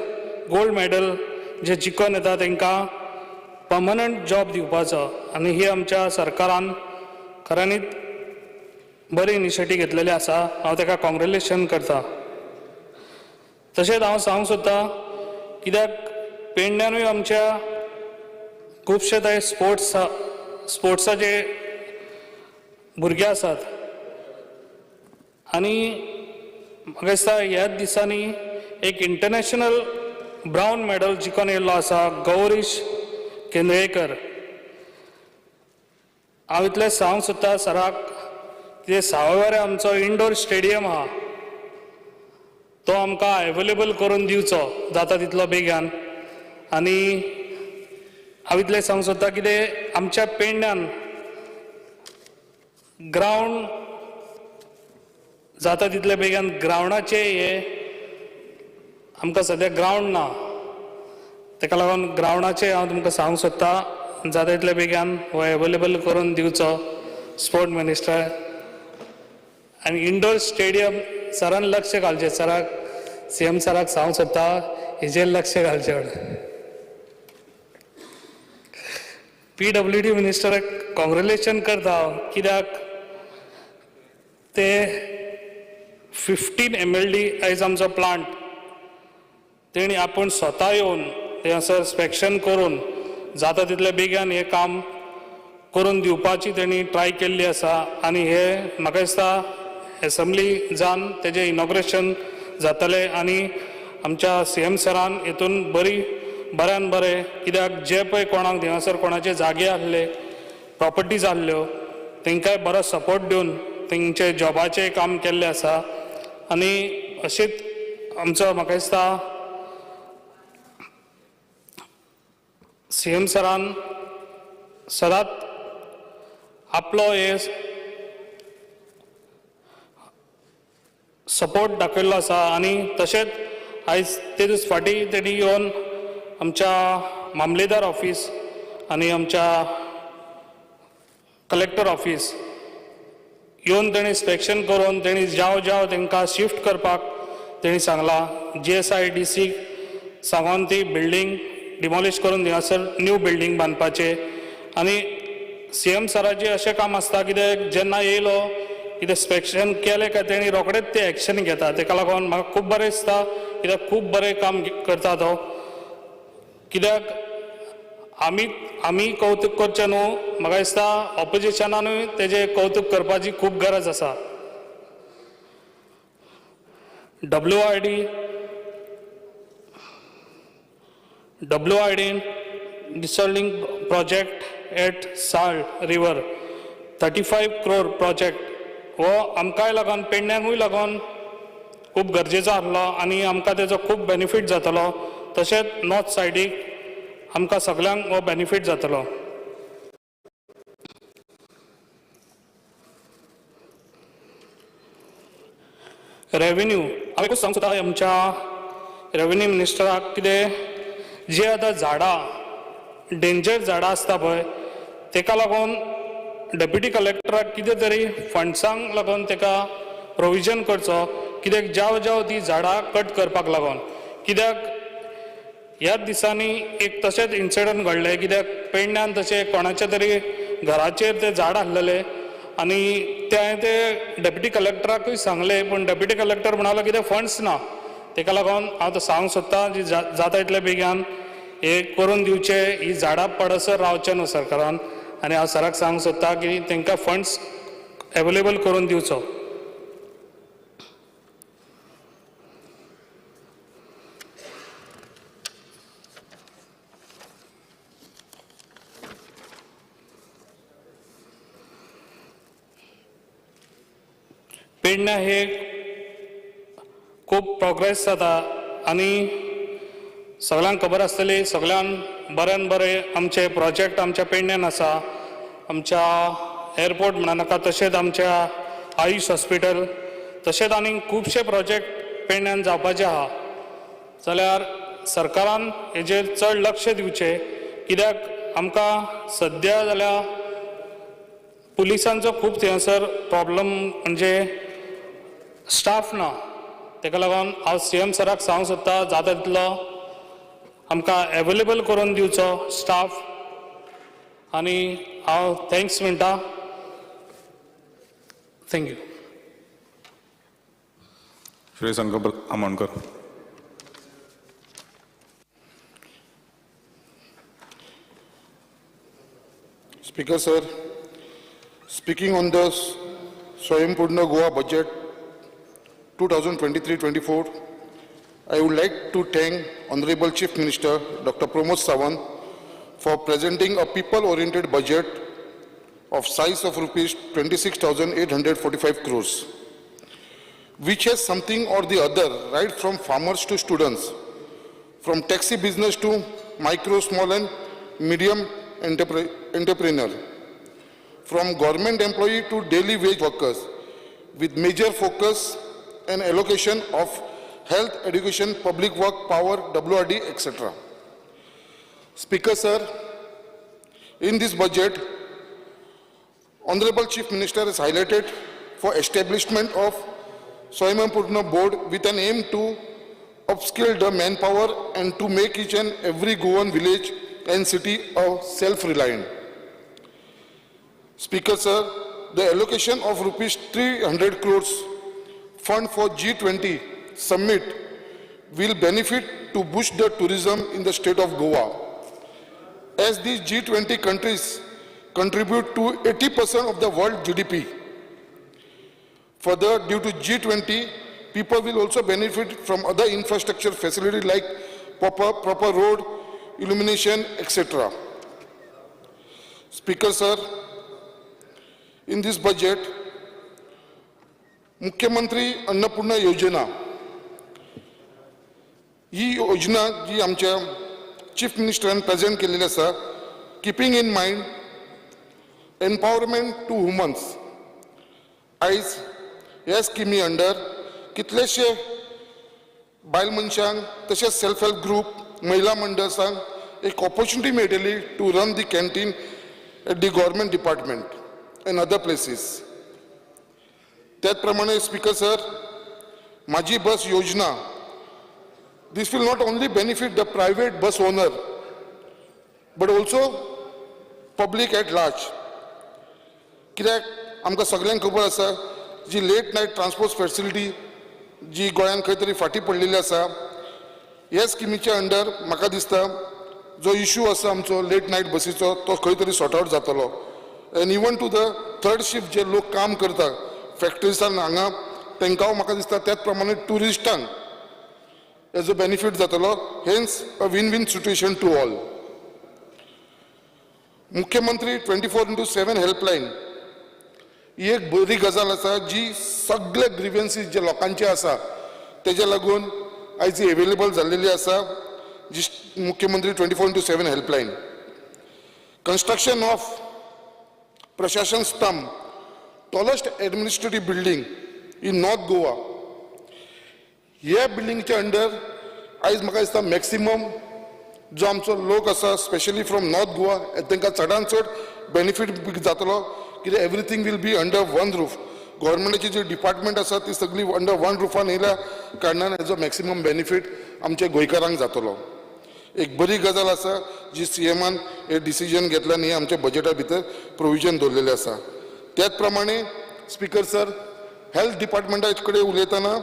गोल्ड मॅडल जे जिखून येता तांकां पर्मनंट जॉब दिवपाचो, आनी ही आमच्या सरकारान खऱ्यांनीच बरी इनिशिएटीव घेतलेली आसा. हांव ताका कॉंग्रेच्युलेशन करता. तशेंच हांव सांगूंक सोदता, कित्याक पेडण्यानूय आमच्या खुबशे थंय स्पोर्ट्साचे भुरगे आसात आनी म्हाका दिसता ह्याच दिसांनी एक इंटरनॅशनल ब्रावन मॅडल जिखून येयल्लो आसा गौरीश केंद्रेकर. हांव इतलें सांगूंक सोदता सराक, कितें सावयवेरें आमचो इंडोर स्टेडियम आहा तो आमकां एवेलेबल करून दिवचो जाता तितलो बेगीन. आनी हांव इतलें सांगूंक सोदता कितें आमच्या पेडण्यान ग्रावंड जाता तितले बेगीन ग्रावंडाचें हे आमकां सद्या ग्रावंड ना, ताका लागून ग्रावंडाचें हांव तुमकां सांगूंक सोदता जाता तितले बेगीन हो एवेलेबल करून दिवचो स्पोर्ट मिनिस्टर. आनी इंडोर स्टेडियम सरान लक्ष घालचें, सराक सीएम सराक सांगूंक सोदता हेजेर लक्ष घालचें म्हणून. पीडब्ल्यूडी मिनिस्टराक कॉंग्रेच्युलेशन करता हांव, कित्याक ते 15 MLD आयज आमचो प्लांट तेणी आपूण स्वता येवन थंयसर इन्स्पेक्शन करून जाता तितले बेगीन हें काम करून दिवपाची तेणी ट्राय केल्ली आसा. आनी हे म्हाका दिसता एसेंब्ली जावन तेजें इनॉग्रेशन जातलें आनी आमच्या सीएम सरान हितून बरी बऱ्यान बरें, कित्याक जे पळय कोणाक थंयसर कोणाचे जागे आहले प्रॉपर्टीज आहल्यो तेंकांय बरो सपोर्ट दिवन तेंचे जॉबाचें काम केल्लें आसा. आनी अशेंच आमचो म्हाका दिसता सीएम सरान सदांच आपलो हे सपोर्ट दाखयल्लो आसा. आनी तशेंच आयज ते दीस फाटीं तेणी येवन आमच्या मामलेदार ऑफीस आनी आमच्या कलेक्टर ऑफीस येवन तेणी इन्स्पेक्शन करून तेणी जाव जाव तांकां शिफ्ट करपाक तेणी सांगलां. GSIDC सांगोन ती बिल्डींग डिमॉलिश करून थंयसर न्यू बिल्डींग बांदपाचें. आनी सीएम सराचें अशें काम आसता कितें जेन्ना येयलो कितें इन्स्पेक्शन केलें काय तेणी रोखडेच तें एक्शन घेता, तेका लागून म्हाका खूब बरें दिसता कित्याक खूब बरें काम करता तो. कित्याक आमी कौतूक करचें न्हू, म्हाका दिसता ऑपोजिशनानूय तेजें कौतूक करपाची खूब गरज आसा. WID desilting project at Sal river 35 crore project हो आमकांय लागून पेडण्यांकूय लागून खूब गरजेचो आसलो आनी आमकां तेजो खूब बेनिफीट जातलो. तशेंच नॉर्थ सायडीक आमकां सगल्यांक हो बेनिफीट जातलो. रेवेन्यू हांव एकूच सांगूंक सोदता आमच्या रेवेन्यू मिनिस्टराक, कितें जे आतां झाडां डेंजर झाडां आसता पळय तेका लागून डेप्युटी कलेक्टराक कितें तरी फंड्सांक लागून तेका प्रोविजन करचो, कित्याक ज्याव ज्याव ती झाडां कट करपाक लागून. कित्याक ह्याच दिसांनी एक तशेंच इन्सिडंट घडलें, कित्याक पेडण्यान तशें कोणाच्या तरी घराचेर तें झाड आहलेलें आनी ते हांवें ते डेप्युटी कलेक्टराकूय सांगलें, पूण डेप्युटी कलेक्टर म्हणालो कितें फंड्स ना. तेका लागून हांव आतां सांगूंक सोदतां जी जाता इतले बेगीन हे करून दिवचें, ही झाडां पडसर रावचें न्हू सरकारान. आनी हांव सराक सांगूंक सोदतां की तांकां फंड्स एवेलेबल करून दिवचो. पेडण्या हे खूब प्रोग्रेस जाता आनी सगळ्यांक खबर आसतली, सगळ्यांक बऱ्यान बरें आमचे प्रोजेक्ट आमच्या पेडण्यान आसा. आमच्या एअरपोर्ट म्हणा नाका, तशेंच आमच्या आयुश हॉस्पिटल, तशेंच आनी खुबशे प्रोजेक्ट पेडण्यान जावपाचे आहा. जाल्यार सरकारान हेजेर चड लक्ष दिवचें, कित्याक आमकां सद्या जाल्यार पुलिसांचो खूब थंयसर प्रॉब्लम, म्हणजे स्टाफ ना. तेका लागून हांव सी एम सराक सांगूंक सोदतां, जाता तितलो आमकां एवेलेबल करून दिवचो स्टाफ. आनी हांव thanks म्हणटा. Thank you. Shri Sankalp Amonkar. Speaker sir, speaking on the Swayampurna Goa budget 2023-24, I would like to thank Honorable Chief Minister Dr. Pramod Sawant for presenting a people-oriented budget of size of rupees 26,845 crores, which has something or the other right from farmers to students, from taxi business to micro, small and medium entrepreneur, from government employee to daily wage workers, with major focus and allocation of health, education, public work, power, WRD, etc. Speaker sir, in this budget, Honorable Chief Minister has highlighted for establishment of Swayampurna Board with an aim to upskill the manpower and to make each and every Goan village and city a self-reliant. Speaker sir, the allocation of rupees 300 crores fund for G20 summit will benefit to boost the tourism in the state of Goa. As these G20 countries contribute to 80% of the world GDP. Further, due to G20, people will also benefit from other infrastructure facilities like proper road, illumination, etc. Speaker sir, in this budget, Mukhyamantri Annapurna Yojana ही योजना जी आमच्या chief मिनिस्टरान present केलेली आसा, keeping in mind empowerment to womens. आयज ह्या स्किमी under कितलेशे बायल मनशांक तशेंच सेल्फ हेल्प ग्रुप, महिला मंडळांक एक ऑपॉर्च्युनिटी मेळटली to run the canteen at the government department and other places. त्याच प्रमाणे स्पीकर सर, माझी बस योजना, this will not only benefit the private bus owner but also public at large. कित्याक आमकां सगल्यांक खबर आसा, जी लेट नायट ट्रान्सपोर्ट फॅसिलिटी जी गोंयांत खंय तरी फाटीं पडलेली आसा, ह्या स्किमीच्या अंडर म्हाका दिसता जो इशू आसा आमचो लेट नायट बसीचो तो खंय तरी सॉर्ट आवट जातलो. And even to the third shift जे लोक काम करता फॅक्टरीसान हांगा, तांकां म्हाका दिसता त्याच प्रमाणे ट्युरिस्टांक हेजो बेनिफीट जातलो. Hence a win win situation to all. Mukhyamantri 24x7 helpline ही एक बरी गजाल आसा, जी सगळे ग्रिव्हन्सीस जे लोकांचे आसा तेज्या लागून आयज एवेलेबल जाल्लेली आसा, जी Mukhyamantri 24x7 helpline. Construction of Prashasan Stambh, tallest administrative building in North Goa, ह्या बिल्डिंगच्या अंडर आयज म्हाका दिसता मॅक्सिमम जो आमचो लोक आसा स्पेशली फ्रॉम नॉर्थ गोवा तांकां चडान चड बेनिफीट जातलो, कित्याक everything will be under one roof. गव्हर्मेंटाची जी डिपार्टमेंट आसा ती सगळी अंडर वन रुफान येयल्या कारणान हेजो मॅक्सिमम बेनिफीट आमच्या गोंयकारांक जातलो. एक बरी गजाल आसा जी सीएमान हे डिसिजन घेतला आनी हे आमच्या बजेटा भितर प्रोविजन दवरलेलें आसा. त्याच प्रमाणे स्पीकर सर, हेल्थ डिपार्टमेंटा कडेन उलयतना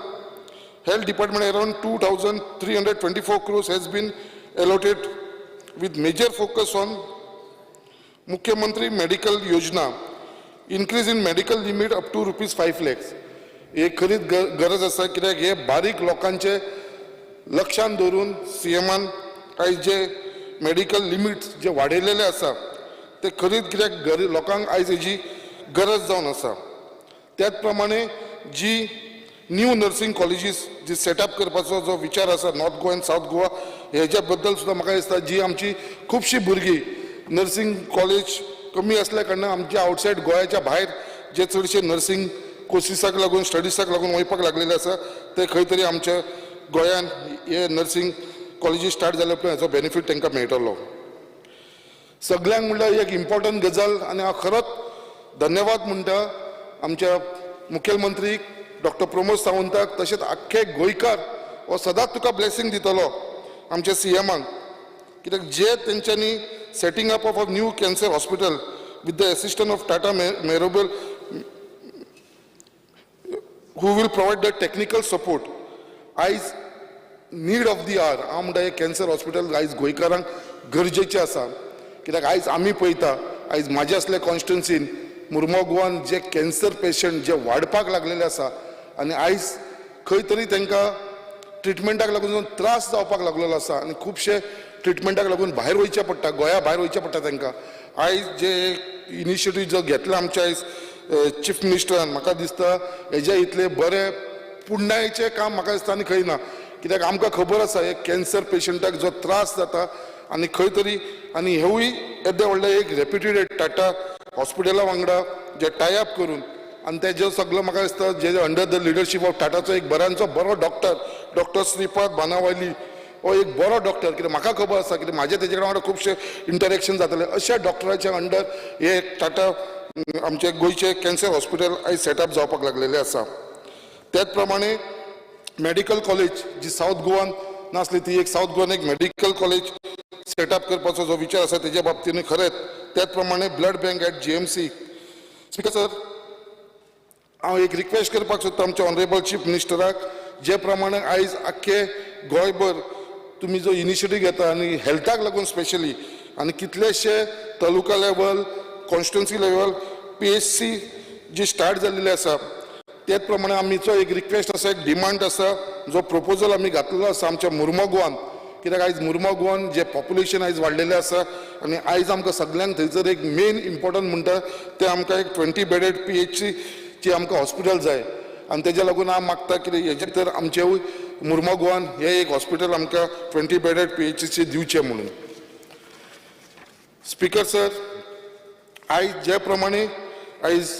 health department around 2,324 crores has been allotted with major focus on Mukhyamantri medical Yojana, increase in medical limit up to ₹5 lakhs. हे खरीच गरज आसा, कित्याक हे बारीक लोकांचे लक्षान दवरून सीएमान आयज जे मेडिकल लिमिट्स जे वाडयलेले आसा ते खरीच कित्याक गरीब लोकांक आयज हेजी गरज जावन आसा. त्याच प्रमाणे जी न्यू नर्सिंग कॉलेजीस जी सेटअप करपाचो जो विचार आसा नॉर्थ गोवा आनी सावथ गोवा, हेज्या बद्दल सुद्दां म्हाका दिसता जी आमची खुबशीं भुरगीं नर्सिंग कॉलेज कमी आसल्या कारणान आमच्या आवटसायड गोंयाच्या भायर जे चडशे नर्सिंग कोर्सिसाक लागून, स्टडिसाक लागून वयपाक लागलेले आसा, ते खंय तरी आमच्या गोंयान हे नर्सिंग कॉलेजीस स्टार्ट जाल्या उपरांत हेचो बेनिफीट तांकां मेळटलो सगल्यांक. म्हणल्यार एक इम्पॉर्टंट गजाल आनी हांव खरोच धन्यवाद म्हणटा आमच्या मुखेलमंत्री डॉक्टर प्रमोद सावंताक, तशेंच आख्खे गोंयकार हो सदांच तुका ब्लेसींग दितलो आमच्या सीएमाक, कित्याक जे तेंच्यांनी setting up of a new cancer hospital with the assistance of Tata Memorial, who will provide the technical support. आयज नीड ऑफ the our. हांव म्हणटा, हे कॅन्सर हॉस्पिटल आयज गोंयकारांक गरजेचें आसा, कित्याक आयज आमी पळयता, आयज म्हाज्या असल्या कॉन्स्टिट्युन्सीन मुर्मो गोवान जे कॅन्सर पेशंट जे वाडपाक लागलेले आसा आनी आयज खंय तरी तांकां ट्रिटमेंटाक लागून त्रास जावपाक लागलेलो आसा आनी खुबशे ट्रिटमेंटाक लागून भायर वयचें पडटा, गोंया भायर वयचें पडटा तांकां. आयज जे इनिशिएटीव जो घेतला आमच्या आयज चीफ मिनिस्टरान, म्हाका दिसता हेज्या इतले बरें पुण्यायेचें काम म्हाका दिसता आनी खंय ना, कित्याक आमकां खबर आसा हे कॅन्सर पेशंटाक जो त्रास जाता आनी खंय तरी आनी हेवूय येदें व्हडलें एक रेप्युटेड टाटा हॉस्पिटला वांगडा जे टायअप करून आनी तेजो सगलो म्हाका दिसता जे अंडर the leadership of टाटाचो एक बऱ्यांचो बरो डॉक्टर, डॉक्टर श्रीपाद बानावाली, हो एक बरो डॉक्टर, कित्याक म्हाका खबर आसा, कित्याक म्हाजें तेजे कडेन वांगडा खुबशे इंटरेक्शन जाताले. अशा डॉक्टराच्या अंडर हे टाटा आमचे गोंयचे कॅन्सर हॉस्पिटल आयज सेटअप जावपाक लागलेले आसा. त्याच प्रमाणे मेडिकल कॉलेज जी सावथ गोवान नासली, ती एक सावथ गोवान एक मेडिकल कॉलेज सेटअप करपाचो जो विचार आसा तेज्या बाबतीन खरेंच. त्याच प्रमाणे blood bank at GMC. Speaker sir, हांव एक रिक्वेस्ट करपाक सोदता आमच्या ऑनरेबल चीफ मिनिस्टराक, जे प्रमाणे आयज आख्खे गोंयभर तुमी जो इनिशिएटीव घेता आनी हेल्थाक लागून स्पेशली आनी कितलेशे taluka level, constituency level PHC जी स्टार्ट जाल्लेली आसा, त्याच प्रमाणे आमचो एक रिक्वेस्ट आसा, एक डिमांड आसा, जो प्रपोजल आमी घातलेलो आसा आमच्या मुर्मो गोवान, कित्याक आयज मुर्मो गोवान जे पॉप्युलेशन आयज वाडलेलें आसा आनी आयज आमकां सगल्यांक थंयसर एक मेन इम्पॉर्टंट म्हणटा तें आमकां एक 20 बेडेड पीएचसी ची आमकां हॉस्पिटल जाय. आनी तेज्या लागून हांव मागता कितें हेजे भितर आमचेवूय मुर्मो गोवान हें एक हॉस्पिटल आमकां 20 बेडेड पीएचसी दिवचें म्हणून. स्पीकर सर, आयज जे प्रमाणे आयज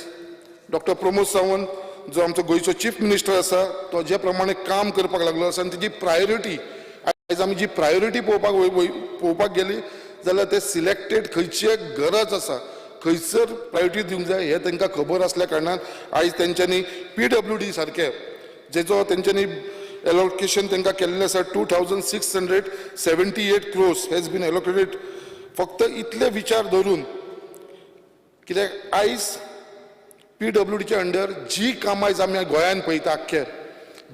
डॉक्टर प्रमोद सावंत जो आमचो गोंयचो चीफ मिनिस्टर आसा, तो जे प्रमाणे काम करपाक लागलो आसा आनी तेजी प्रायोरिटी, आयज आमी जी प्रायोरिटी पळोवपाक गेली जाल्यार ते सिलेक्टेड खंयचे गरज आसा, खंयसर प्रायोरिटी दिवंक जाय हें तांकां खबर आसल्या कारणान आयज तेंच्यांनी पीडब्ल्यूडी सारके जेजो तेंच्यांनी एलोकेशन तांकां केल्लें आसा, 2,678 crores has been allocated, फक्त इतले विचार धरून, कित्याक आयज पीडब्ल्यूडीच्या अंडर जी कामां आयज आमी गोंयान पळयता, आख्खे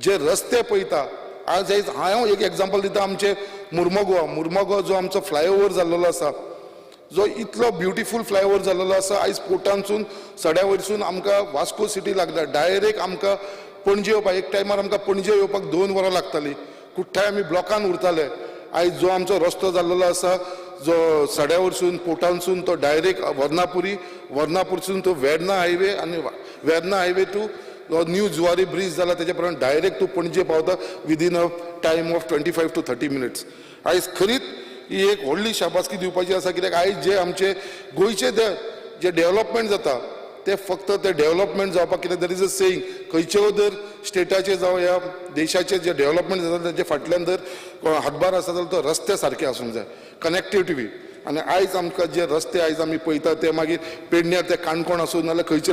जे रस्ते पळयता, आज आयज हांव एक एग्जाम्पल दिता, आमचे मुर्मो गोवा, मुर्मो गोवा जो आमचो फ्लायओवर जाल्लेलो आसा, जो इतलो ब्युटिफूल फ्लायओवर जाल्लेलो आसा, आयज पोर्टानसून सड्या वयरसून आमकां वास्को सिटी लागता, डायरेक्ट आमकां पणजे येवपाक. एक टायमार आमकां पणजे येवपाक 2 वरां लागतालीं, कुठ्ठाळे आमी ब्लॉकान उरताले. आयज जो आमचो रस्तो जाल्लेलो आसा, जो सड्या वरसून पोर्टानसून तो डायरेक्ट वर्णापुरी, वर्णापूरसून तो वेर्ना हायवे आनी Verna highway to new Zuari bridge जाला, तेच्या प्रमाणे डायरेक्ट तूं पणजे पावता within a time of 25 to 30 minutes. आयज खरीच ही एक व्हडली शाबासकी दिवपाची आसा, कित्याक आयज जे आमचे गोंयचे ते जे डेव्हलपमेंट जाता ते फक्त ते डेव्हलपमेंट जावपाक, कित्याक there is a saying, खंयच्योय जर स्टेटाचे जावं ह्या देशाचे जे डेव्हलपमेंट जाता तेजे फाटल्यान जर कोण हातभार आसा जाल्यार तो रस्ते सारके आसूंक जाय, कनेक्टिविटी. आनी आयज आमकां जे रस्ते आयज आमी पळयता ते मागीर पेडण्यार ते काणकोण आसूं नाजाल्यार खंयचे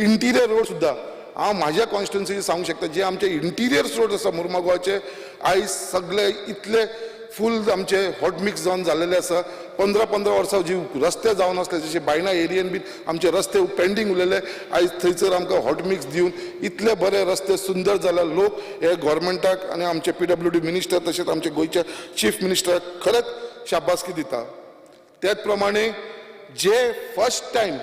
इंटिरियर रोड सुद्दां. हांव म्हाज्या कॉन्स्टिट्युन्सीचे सांगूंक शकता, जे आमचे इंटिरियर्स रोड आसा मुर्मागोवाचे, आयज सगळे इतले फूल आमचे हॉट मिक्स जावन जाल्लेले आसा. 15-15 वर्सां जी रस्ते जावन आसले, जशे बायणा एरियन बीन आमचे रस्ते पेंडींग उरलेले, आयज थंयसर आमकां हॉट मिक्स दिवन इतले बरे रस्ते सुंदर जाल्या. लोक हे गोवोरमेंटाक आनी आमचे पीडब्ल्यूडी मिनिस्टर तशेंच आमचे गोंयच्या चीफ मिनिस्टराक खरेंच शाबासकी दिता. त्याच प्रमाणे जे फर्स्ट टायम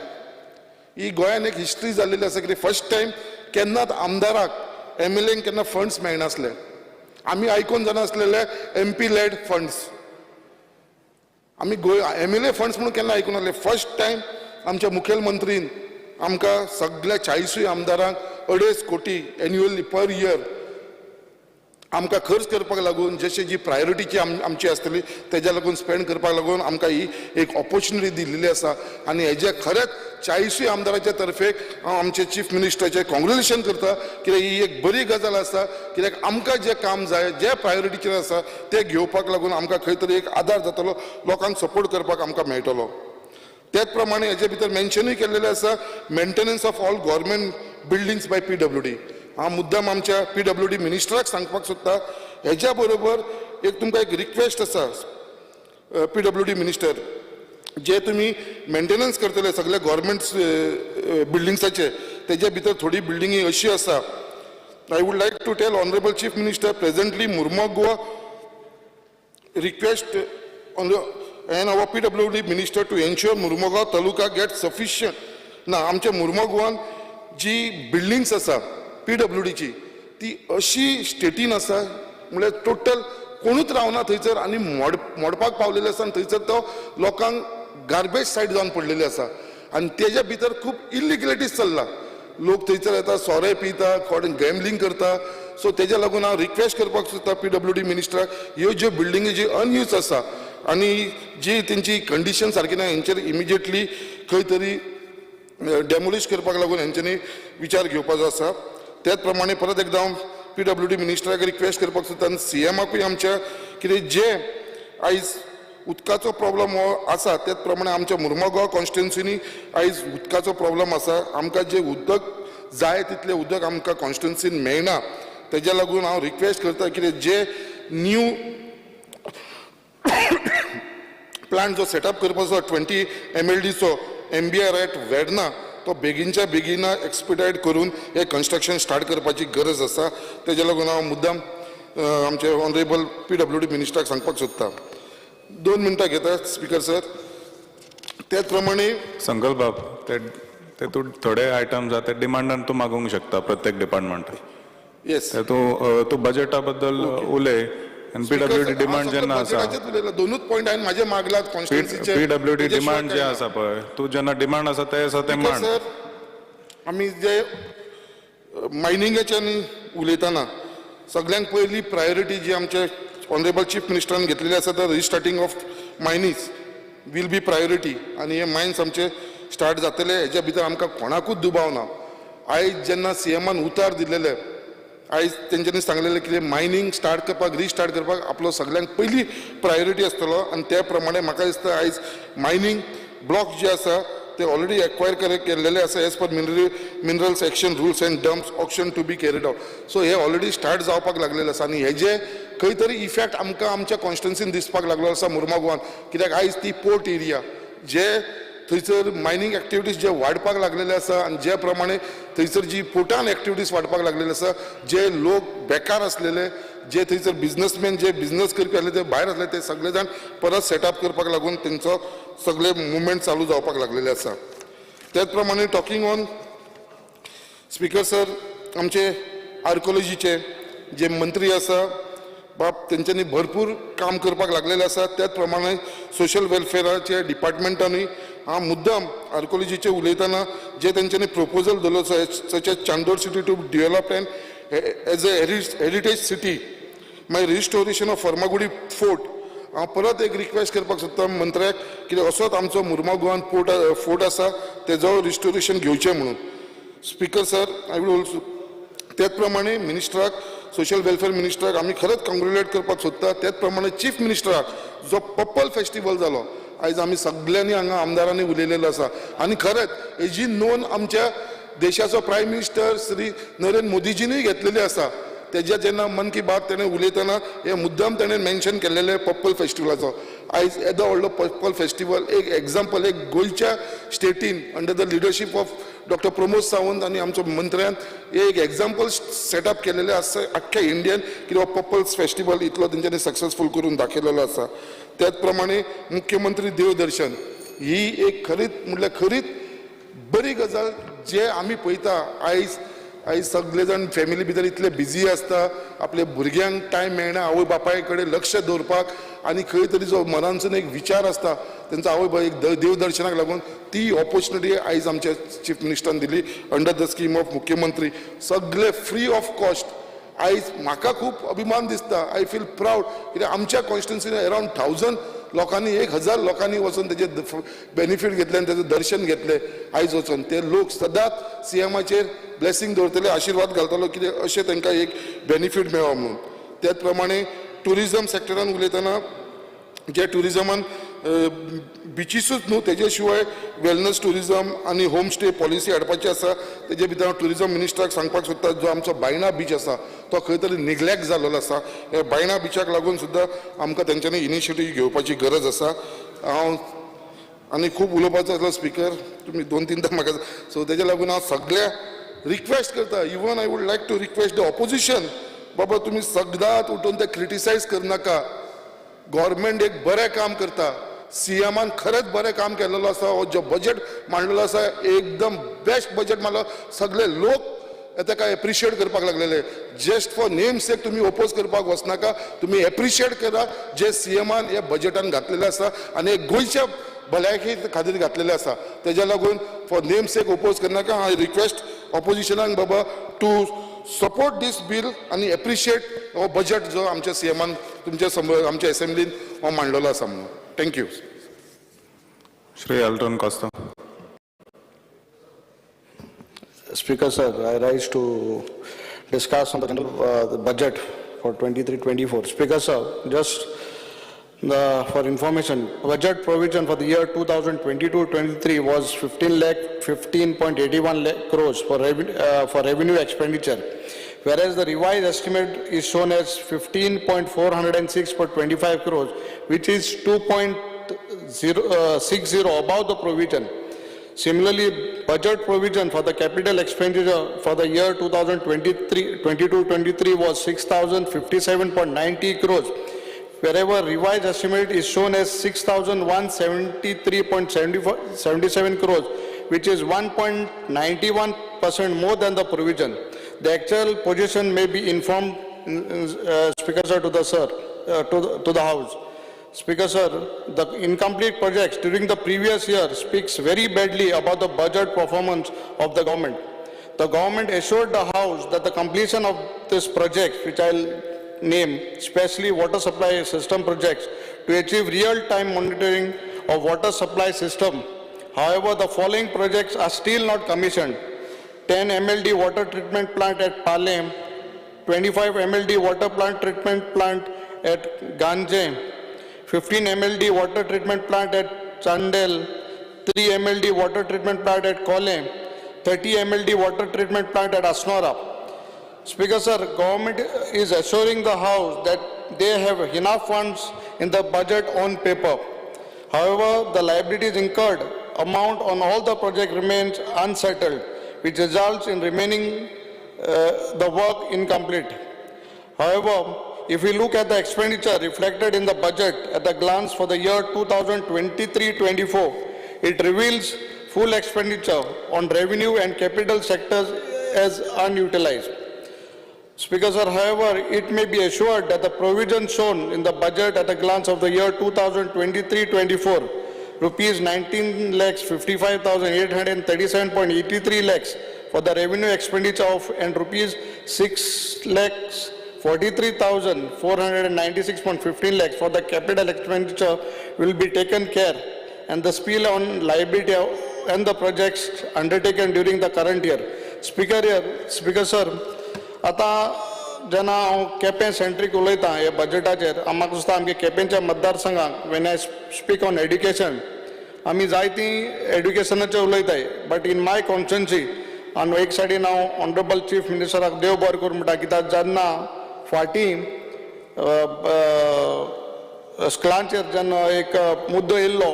ही गोंयान एक हिस्ट्री जाल्लेली आसा की फर्स्ट टायम केन्नाच आमदाराक एमएलएंक केन्ना फंड्स मेळनासले. आमी आयकून जाणासलेले एमपी लॅड फंड्स, आमी गोंय एमएलए फंड्स म्हणून केन्ना आयकून नासले. फर्स्ट टायम आमच्या मुखेलमंत्रीन आमकां सगळ्या 40 आमदारांक 2.5 कोटी एन्युअली पर इयर आमकां खर्च करपाक लागून, जशे जी प्रायोरिटीची आमची आसतली तेज्या लागून स्पेंड करपाक लागून आमकां ही एक ऑपॉर्च्युनिटी दिल्ली आसा. आनी हेजे खरेंच 40 आमदाराच्या तर्फेक हांव आमचे चीफ मिनिस्टराचें कॉंग्रेच्युलेशन करता, कित्याक ही एक बरी गजाल आसा. कित्याक आमकां जें काम जाय, जे प्रायोरिटीचेर आसा तें घेवपाक लागून आमकां खंय तरी एक आदार जातलो, लोकांक सपोर्ट करपाक आमकां मेळटलो. त्याच प्रमाणे हेजे भितर मेन्शनूय केल्लेलें आसा maintenance of all government buildings by PWD. हांव मुद्दाम आमच्या पीडब्ल्यूडी मिनिस्टराक सांगपाक सोदता. हेज्या बरोबर एक तुमकां एक रिक्वेस्ट आसा पीडब्ल्यूडी मिनिस्टर, जे तुमी मेंटेनन्स करतले सगळे गव्हर्मेंट बिल्डिंग्साचे, तेज्या भितर थोडी बिल्डिंगी अशी आसा. I would like to tell honourable chief minister, presently Mormugao Goa request on the and our PWD minister to ensure Murmugao taluka get sufficient. ना आमच्या मुर्मगांवान जी बिल्डिंग्स आसा पीडब्ल्यूडीची ती अशी स्टेटीन आसा, म्हणल्यार टोटल कोणूच रावना थंयसर आनी मोडपाक पावलेले आसा आनी थंयसर तो लोकांक गार्बेज सायट जावन पडलेली आसा. आनी तेज्या भितर खूब इलिगलिटीज चल्ला, लोक थंयसर येता, सोरे पिता, कोण गॅमलींग करता. सो तेज्या लागून हांव रिक्वेस्ट करपाक सोदता पीडब्ल्यूडी मिनिस्टराक, ह्यो ज्यो बिल्डिंगी जी अनयूज आसा आनी जी तेंची कंडिशन सारकी ना, हेंचेर इमिजिएटली खंय तरी डेमोलिश करपाक लागून हेंच्यांनी विचार घेवपाचो आसा. त्याच प्रमाणे परत एकदां हांव पीडब्ल्यूडी मिनिस्टराक रिक्वेस्ट करपाक सोदता आनी सीएमाकूय आमच्या, कितें जे आयज उदकाचो प्रॉब्लम हो आसा, त्याच प्रमाणे आमच्या मुर्मगांव कॉन्स्टिट्युन्सीनी आयज उदकाचो प्रॉब्लम आसा. आमकां जें उदक जाय तितलें उदक आमकां कॉन्स्टिट्युन्सीन मेळना. तेज्या लागून हांव रिक्वेस्ट करता कितें जे न्यू प्लांट जो सेटअप करपाचो 20 MLDचो MBR eight Verna, तो बेगीनच्या बेगीन एक्सपिडायट करून हे कन्स्ट्रक्शन स्टार्ट करपाची गरज आसा. तेज्या लागून हांव मुद्दाम आमचे ऑनरेबल पीडब्ल्यूडी मिनिस्टराक सांगपाक सोदता. 2 मिनटां घेता स्पीकर सर. त्याच प्रमाणे संकल्प बाब, ते ते तूं थोडे आयटम्स आहा ते डिमांडान तूं मागूंक शकता प्रत्येक डिपार्टमेंट. येस. ते तूं तूं बजेटा बद्दल उलय आनी पीडब्ल्यूडी डिमांड जेन्ना आसा, दोनूच पॉयंट हांवें म्हाजे मागलात कॉन्स्टिट्युन्सीचे. पीडब्ल्यूडी डिमांड जे आसा पळय, तूं जेन्ना डिमांड आसा ते आसा ते मांड. सर, आमी जे मायनिंगाच्यान उलयतना सगळ्यांत पयली प्रायोरिटी जी आमचे ऑनरेबल चीफ मिनिस्टरान घेतलेली आसा, तर restarting of mines will be priority. आनी हे मायन्स आमचे स्टार्ट जातले हेज्या भितर आमकां कोणाकूच दुबाव ना. आयज जेन्ना सीएमान उतार दिलेले, आयज तेंच्यांनी सांगलेलें कितें मायनींग स्टार्ट करपाक, रिस्टार्ट करपाक आपलो सगळ्यांत पयली प्रायोरिटी आसतलो. आनी त्या प्रमाणे म्हाका दिसता आयज मायनींग ब्लॉक जे आसा ते ऑलरेडी एक्वायर केल्लेले आसा as per minerals action rules and dumps auction to be carried out. So hey already start जावपाक लागलेलें आसा आनी हेजे खंय तरी इफेक्ट आमकां आमच्या कॉन्स्टिट्युन्सीन दिसपाक लागलो आसा मुर्मागोवान. कित्याक आयज ती पोर्ट एरिया जे थंयसर मायनींग एक्टिविटीज जे वाडपाक लागलेले आसा आनी जे प्रमाणे थंयसर जी पोर्टान एक्टिविटीज वाडपाक लागलेले आसा, जे लोक बेकार आसलेले, जे थंयसर बिजनसमॅन जे बिजनस करपी आसले ते भायर आसले, ते सगळे जाण परत सेटअप करपाक लागून तेंचो सगळे मुवमेंट चालू जावपाक लागलेले आसा. त्याच प्रमाणे टॉकिंग ऑन स्पीकर सर, आमचे आर्कोलॉजीचे जे मंत्री आसा बाब, तेंच्यांनी भरपूर काम करपाक लागलेले आसा. त्याच प्रमाणे सोशल वेलफेराचे डिपार्टमेंटांनी हांव मुद्दाम आर्कोलॉजीचे उलयतना जे तेंच्यांनी प्रपोजल दवरलो, such as Chandor city to develop and as a heritage city, मागीर रिस्टोरेशन ऑफ फर्मागुडी फोर्ट. हांव परत एक रिक्वेस्ट करपाक सोदता मंत्र्याक, कित्याक असोच आमचो मुर्मागोवान फोर्ट आसा तेजो रिस्टोरेशन घेवचें म्हणून. Speaker sir, I will also त्याच प्रमाणे मिनिस्टराक, सोशल वेलफेअर मिनिस्टराक आमी खरेंच कॉंग्रेच्युलेट करपाक सोदता. त्याच प्रमाणे चीफ मिनिस्टराक जो पर्पल फेस्टिवल जालो, आयज आमी सगळ्यांनी हांगा आमदारांनी उलयलेलो आसा आनी खरेंच हेजी नोंद आमच्या देशाचो प्रायम मिनिस्टर श्री नरेंद्र मोदीजीनूय घेतलेली आसा. तेज्या जेन्ना मन की बात तेणें उलयतना हे मुद्दाम तेणें मेन्शन केल्लेले पर्पल फेस्टिवलाचो. आयज येदो व्हडलो पर्पल फेस्टिवल एक एग्जाम्पल एक गोंयच्या स्टेटीन under the leadership of Doctor Pramod Sawant आनी आमचो मंत्र्यान एक एग्जाम्पल सेटअप केलेलें आसा आख्ख्या इंडियन की हो पर्पल फेस्टिवल इतलो तेंच्यांनी सक्सेसफूल करून दाखयलेलो आसा. त्याच प्रमाणे मुख्यमंत्री देवदर्शन ही एक खरीच म्हटल्यार खरीच बरी गजाल जे आमी पळयता. आयज आयज सगळे जाण फॅमिली भितर इतले बिजी आसता, आपल्या भुरग्यांक टायम मेळना आवय बापाय कडेन लक्ष दवरपाक, आनी खंय तरी जो मनांसून एक विचार आसता तेंचो आवय बापाय एक देवदर्शनाक लागून ती ऑपॉर्च्युनिटी आयज आमच्या चीफ मिनिस्टरान दिली अंडर the scheme of मुख्यमंत्री, सगळे फ्री ऑफ कॉस्ट. आयज म्हाका खूब अभिमान दिसता, I feel proud कित्याक आमच्या कॉन्स्टिट्युन्सीन अरावंड 1000 लोकांनी, 1000 लोकांनी वचून तेजे बेनिफीट घेतले आनी तेजें दर्शन घेतलें. आयज वचून ते लोक सदांच सीएमाचेर ब्लेसींग दवरतले, आशिर्वाद घालतलो कितें अशें तांकां एक बेनिफीट मेळो म्हणून. त्याच प्रमाणे ट्युरिजम सेक्टरान उलयतना जे ट्युरिजमान बिचीसूच न्हू, तेजे शिवाय वेलनस ट्युरिजम आनी होम स्टे पॉलिसी हाडपाची आसा. तेजे भितर हांव ट्युरिजम मिनिस्टराक सांगपाक सोदता, जो आमचो बायणा बीच आसा तो खंय तरी निग्लेक्ट जाल्लो आसा. ह्या बायणा बिचाक लागून सुद्दां आमकां तेंच्यांनी इनिशिएटीव घेवपाची गरज आसा. हांव आनी खूब उलोवपाचो आसलो स्पिकर, तुमी दोन तीनदां म्हाका, सो तेज्या लागून हांव सगळ्या रिक्वेस्ट करता, even I would like to request the opposition, बाबा तुमी सगळ्यात उठून ते क्रिटिसायज करनाका. गव्हर्मेंट एक बरें काम करता, सीएमान खरेंच बरें काम केलेलो आसा. हो जो बजेट मांडलेलो आसा एकदम बेस्ट बजेट मांडलो, सगळे लोक ताका एप्रिशिएट करपाक लागलेले. जस्ट फॉर नेम सेक तुमी ओपोज करपाक वचनाका, तुमी एप्रिशिएट करा जे सीएमान ह्या बजेटान घातलेलें आसा आनी एक गोंयच्या भलायकी खातीर घातलेलें आसा. तेज्या लागून फॉर नेम सेक ओपोज करनाका. हांव रिक्वेस्ट ऑपोजिशनाक बाबा टू सपोर्ट दीस बील आनी एप्रिशिएट हो बजेट जो आमच्या सीएमान तुमच्या समोर आमच्या एसेंब्लीन हो मांडलेलो आसा म्हणून. Thank you. Shri Elton Costa. Speaker, sir, I rise to discuss on the general, the budget for 23-24. Speaker, sir, just for information, budget provision for the year 2022-23 was 15 lakh 15.81 lakh crores for revenue expenditure, whereas the revised estimate is shown as 15.406.25 crores, which is 2.0 60 above the provision. Similarly, budget provision for the capital expenditure for the year 2023, 22-23 was 6,057.90 crores, wherever revised estimate is shown as 6,173.77 crores, which is 1.91% more than the provision. The actual position may be informed, Speaker sir, to the House. Speaker sir, the incomplete projects during the previous year speaks very badly about the budget performance of the government. The government assured the House that the completion of this project, which I'll name, especially water supply system projects, to achieve real-time monitoring of water supply system. However, the following projects are still not commissioned. 10 MLD water treatment plant at Palem, 25 MLD water plant treatment plant at Ganje, 15 MLD water treatment plant at Chandel, 3 MLD water treatment plant at Kolem, 30 MLD water treatment plant at Asnora. Speaker sir, government is assuring the House that they have enough funds in the budget on paper. However, the liabilities incurred amount on all the project remains unsettled, which results in remaining the work incomplete. However, if we look at the expenditure reflected in the budget at a glance for the year 2023-24, it reveals full expenditure on revenue and capital sectors as unutilized. Speaker sir, however, it may be assured that the provision shown in the budget at a glance of the year 2023-24, rupees 19,55,837.83 lakhs for the revenue expenditure of and rupees 6,43,496.15 lakhs for the capital expenditure will be taken care and the spill on liability and the projects undertaken during the current year. Speaker sir, आतां जेन्ना हांव केपें सेंट्रीक उलयतां हे बजेटाचेर, म्हाका दिसता आमगे केपेंच्या मतदारसंघाक when I speak on education, आमी जायतीं एड्युकेशनाचेर उलयताय, बट इन my constituency आनी एक सायडीन हांव ऑनरेबल चीफ मिनिस्टराक देव बरें करूं म्हणटा, कित्याक जेन्ना फाटीं स्कुलांचेर जेन्ना एक मुद्दो येयल्लो,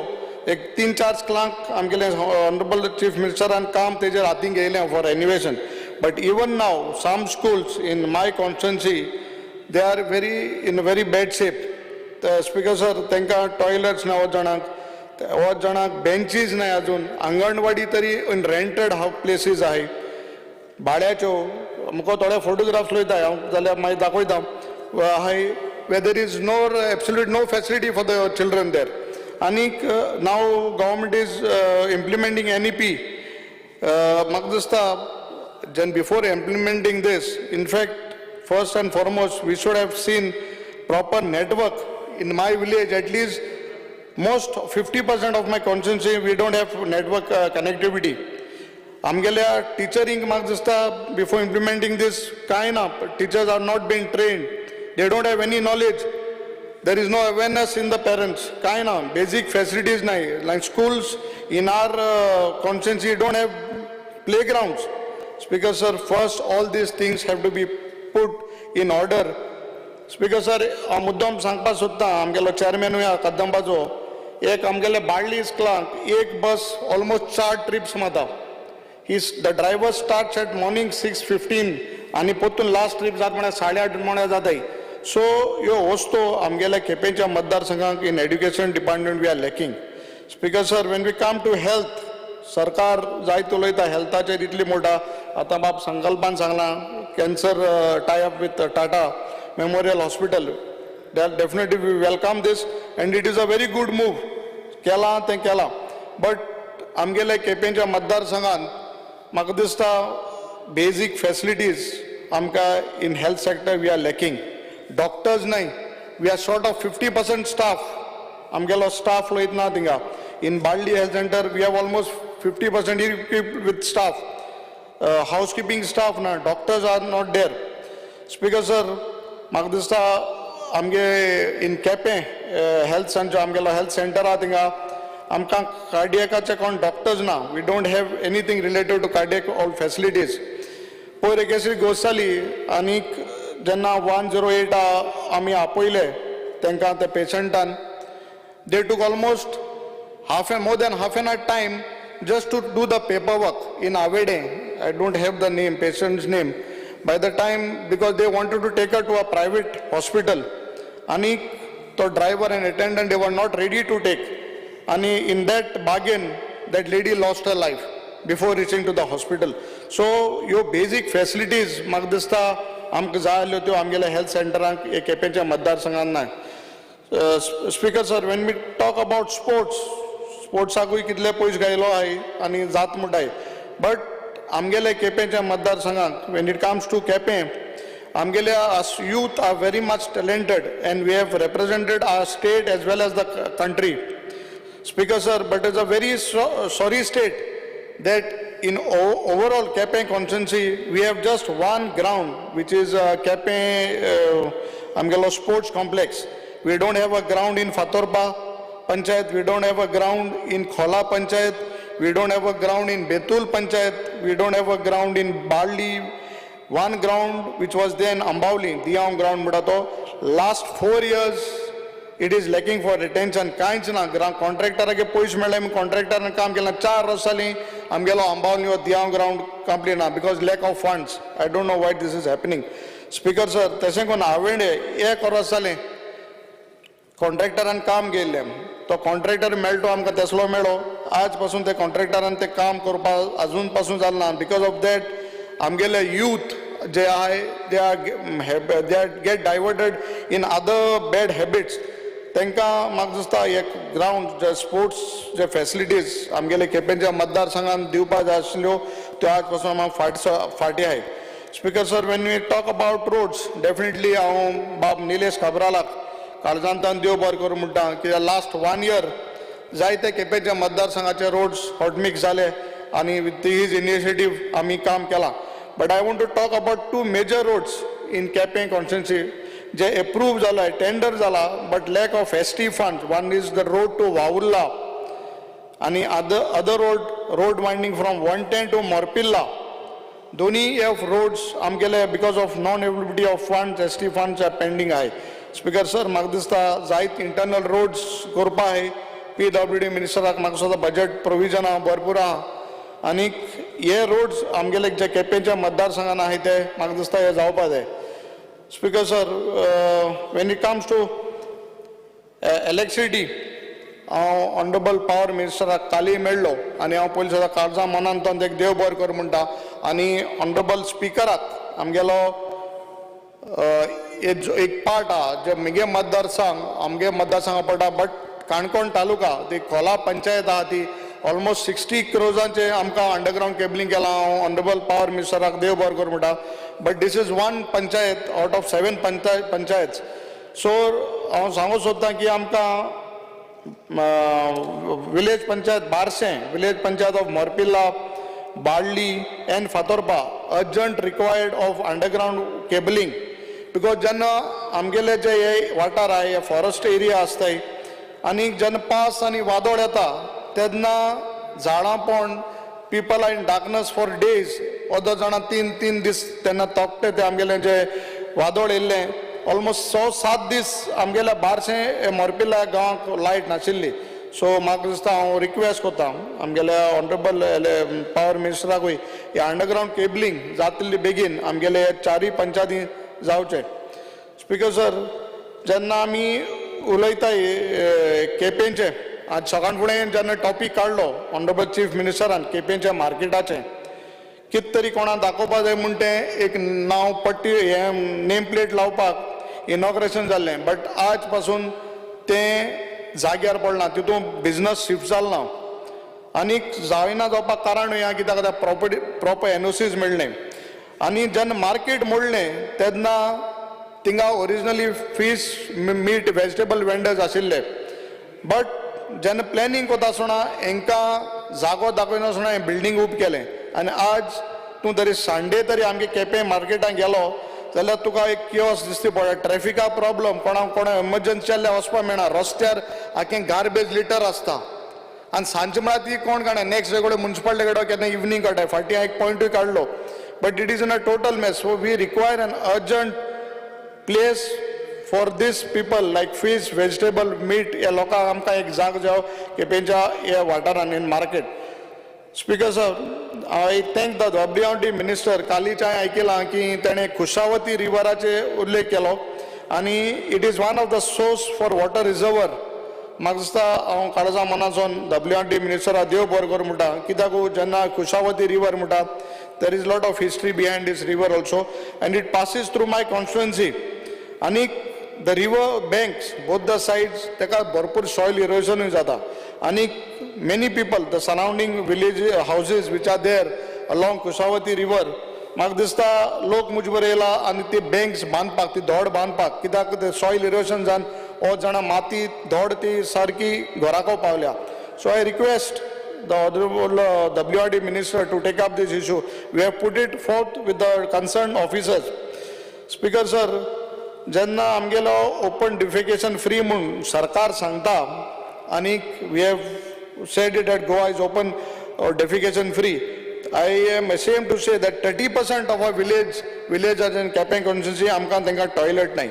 एक 3-4 स्कुलांक आमगेले ऑनरेबल चीफ मिनिस्टरान काम तेजेर हातीन घेयलें for renovation. But even now some schools in my constituency they are very in very bad shape. Speaker sir, तांकां टॉयलट्स ना वच जाणांक, वच जाणांक बेंचीज नाय अजून, अंगणवाडी तरी इन रेंटेड हाव प्लेसीस आहाय भाड्याच्यो. म्हाका थोडे फोटोग्राफ्स वयता हांव जाल्यार मागीर दाखयता आहाय, where there is no absolute no facility for the children there. आनीक now government is implementing NEP. म्हाका दिसता Jane before implementing this, in fact, first and foremost we should have seen proper network. In my village, at least most 50% of my constituency, we don't have network connectivity. आमगेल्या टिचरींक म्हाका दिसता before इम्प्लिमेंटींग दीस कांय ना, teachers are not been trained, they don't have any knowledge, there is no awareness in the parents, कांय ना, basic facilities नाही. Like schools in our constituency don't have playgrounds. Speaker sir, first all these things have to be put in order. Speaker sir, हांव मुद्दम सांगपाक सोदता, आमगेलो चॅरमॅनूय आहा कदंबाचो, एक आमगेले बाळ्ळी स्कुलांक एक बस ऑलमोस्ट 4 ट्रिप्स मारता. He the driver starts at morning 6:15 आनी परतून लास्ट ट्रीप जाता म्हळ्यार 8:30 म्हळ्यार जाताय. सो ह्यो वस्तू आमगेल्या केपेंच्या मतदारसंघाक in education department we are lacking. Speaker sir, when we come to health, सरकार जायत उलयता हेल्थाचेर इतली मोठा, आतां बाब संकल्पान सांगलां cancer tie up with Tata Memorial Hospital. Definitely we welcome this and it is a very good move. केलां तें केलां, बट आमगेल्या केपेंच्या मतदारसंघान म्हाका दिसता बेजीक फॅसिलिटीज आमकां in health sector we are lacking. Doctors न्हय, we are short of 50% staff. आमगेलो staff वयतना थिंगा in Balli health centre we have almost 50% with staff, housekeeping staff ना, doctors are not there. Speaker sir, म्हाका दिसता आमगे in Quepem health centre, आमगेलो health centre आहा थिंगा आमकां कार्डियकाचे कोण डॉक्टर्स ना. We don't have anything related to cardiac all facilities. पयर एक अशी गोश्ट जाली आनीक जेन्ना 108 आमी आपयले तांकां, त्या पेशंटान, they took almost half and more than half an hour time just to do the paperwork in Avede. I don't have the name, patient's name. By the time, because they wanted to take her to a private hospital, आणि तो driver and attendant, they were not ready to take. आणि in that bargain, that lady lost her life before reaching to the hospital. So ह्यो basic facilities म्हाका दिसता आमकां जाय आसल्यो त्यो आमगेल्या हेल्थ सेंटरांक हे केपेंच्या मतदारसंघात ना. Speaker sir, when we talk about sports, स्पोर्ट्साकूय कितले पयस घायलो आहाय आनी जात म्हणटाय, बट आमगेले केपेंच्या मतदारसंघात, when it comes to Quepem, आमगेले youth are very much talented and we have represented our state as well as the country. Speaker sir, but it's a very sorry state that in overall Quepem constituency, we have just one ground, which is Quepem आमगेलो sports complex. We don't have a ground in Fatorpa Panchayat, we don't have a ground in Khola Panchayat, we don't have a ground in Betul Panchayat, we don't have a ground in Balli. One ground which was there in Ambavli, Diyaon ground म्हणटा तो, last 4 years it is lacking for retention. कांयच ना. कॉन्ट्रॅक्टराक पयशे मेळ्ळे, आमी कॉन्ट्रॅक्टरान काम केलें, 4 वर्स जालीं आमगेलो अंबावली हो दियांव ग्रावंड कंप्लीट ना because lack of funds. I don't know why this is happening. Speaker sir, तशें करून आवेंडे एक वर्स जालें कॉन्ट्रॅक्टरान काम केल्लें, तो कॉन्ट्रॅक्टर मेळटो आमकां तसलो मेळ्ळो, आज पासून ते कॉन्ट्रॅक्टरान तें काम करपाक अजून पासून जालें ना. Because of that आमगेले यूथ जे आहाय, they are get diverted in other bad habits. तांकां म्हाका दिसता एक ग्रावंड जे स्पोर्ट्स जे फॅसिलिटीज आमगेले केपेंच्या मतदारसंघान दिवपाक जाय आशिल्ल्यो त्यो आज पासून आमकां फाटीं आहाय. Speaker sir, when we talk about roads, definitely हांव बाब निलेश काब्रालाक काळजांतान देव बरें करूं म्हणटा, कित्याक लास्ट वन इयर जायते केपेंच्या मतदारसंघाचे रोड्स हॉटमिक्स जाले आनी विथ his initiative आमी काम केलां. But I want to talk about two major roads in Quepem constituency J approve जाला, टेंडर जाला, but lack of ST fund. One is the road to Vavurla आनी other road winding from 110 to Morpilla. दोनी हे roads आमगेले because of non availability of funds, ST funds are pending आहाय. Speaker sir, म्हाका दिसता जायत internal roads करपा आहाय. पीडब्ल्यूडी मिनिस्टराक म्हाका दिसता बजट प्रोविजन आहा, भरपूर आहा, आनीक हे रोड्स आमगेले जे केपेंच्या मतदारसंघान आहाय ते म्हाका दिसता हे जावपा जाय. Speaker sir, when it comes to electricity, हांव ऑनरेबल पावर मिनिस्टराक कालय मेळ्ळो आनी हांव पयलीं सदां काळजा मनान तो एक देव बरें कर म्हणटा. आनी ऑनरेबल स्पिकराक आमगेलो एक पार्ट आहा जे म्हगे मतदारसंघ, आमगे मतदारसंघा पडटा, बट काणकोण तालुका ती खोला पंचायत आहा, ती ऑलमोस्ट 60 क्रोजांचे आमकां अंडरग्रावंड केबलिंग केलां. हांव ऑनरेबल पावर मिनिस्टराक देव बरें कर म्हणटा, but this is one panchayat out of 7 panchayat. So हांव सांगूंक सोदतां की आमकां village panchayat Barcem, village panchayat of Morpilla, Balli and Fatorpa urgent required of underground cabling, because जेन्ना आमगेले जे हे वाठार आहा हे फॉरेस्ट एरिया आसताय आनी जेन्ना पावस आनी वादळ येता तेन्ना झाडां पण people are in darkness for days. अर्द जाणां 3-3 दीस तेन्ना तोपटे ते आमगेले जे वादळ येयल्लें ऑलमोस्ट 6-7 दीस आमगेल्या बारशें मोरपिल्ला गांवाक लायट नाशिल्ली. सो म्हाका दिसता हांव रिक्वेस्ट करता आमगेल्या ऑनरेबल पावर मिनिस्टराकूय हे अंडरग्रावंड केबलिंग जातली बेगीन आमगेले चारूय पंचायती जावचे. स्पिकर सर, जेन्ना आमी उलयता केपेंचे, आज सकाळ फुडें जेन्ना टॉपीक काडलो ऑनरेबल चीफ मिनिस्टरान केपेंच्या मार्केटाचें, कितें तरी कोणाक दाखोवपा जाय म्हूण तें एक नांव पट्टी हें नेम प्लेट लावपाक इनॉग्रेशन जाल्लें, बट आज पासून तें जाग्यार पडलां, तितून बिजनस शिफ्ट जाल ना आनीक जायना जावपाक कारण हें कित्याक आतां प्रॉपर्टी प्रॉपर एनओसीज मेळ्ळें. आनी जेन्ना मार्केट मोडलें तेन्ना थिंगा originally fish meat vegetable vendors आशिल्ले, बट जेन्ना प्लॅनिंग करता आसतना हेंकां जागो दाखयनासतना हें बिल्डींग उब केलें. आनी आज तूं तरी संडे तरी आमगे केपें मार्केटान गेलो जाल्यार तुका एक कियोस दिसती पडटा, ट्रॅफिका प्रॉब्लम, कोणाक कोणा एमर्जन्सी जाल्यार वचपाक मेळना, रस्त्यार आख्खें गार्बेज लिटर आसता आनी सांजचे म्हळ्यार ती कोण काडना, नेक्स्ट डे कडेन मुन्सिपालिटी कडेन केन्ना इवनींग काडटा. फाटीं हांवें एक पॉयंटूय काडलो, but it is in a total mess. So we require an urgent place for this people like fish, vegetable, meat ह्या लोकांक आमकां एक जागो जाव केपेंच्या ह्या वाठारान in market. Speaker sir, I thank the WRD minister. कालीच हांवें आयकलां की तेणें कुशावती रिवराचे उल्लेख केलो आनी it is one of the source for water reservoir. म्हाका दिसता हांव काळजा मनासून WRD मिनिस्टराक देव बरें करूं म्हणटा, कित्याक जेन्ना कुशावती रिवर म्हणटा there is lot of history behind this river also and it passes through my constituency. आनी the river banks both the sides ताका भरपूर सॉयल इरोजनूय जाता आनी many people the surrounding village houses which are there along Kushavati river, म्हाका दिसता लोक मुजबर येयला आनी ती बँक्स बांदपाक, ती धोड बांदपाक, कित्याक ते सॉयल इरोजन जावन हो जाणां माती धोड ती सारकी घराको पावल्या. So I request the honourable WRD minister to take up this issue. We have put it forth with the concern officers. Speaker sir, जेन्ना आमगेलो ओपन डिफिकेशन फ्री म्हूण सरकार सांगता आनी we have said it at Goa is open defecation free, I am ashamed to say that 30% of our villagers in Quepem constituency आमकां तांकां toilet नाही.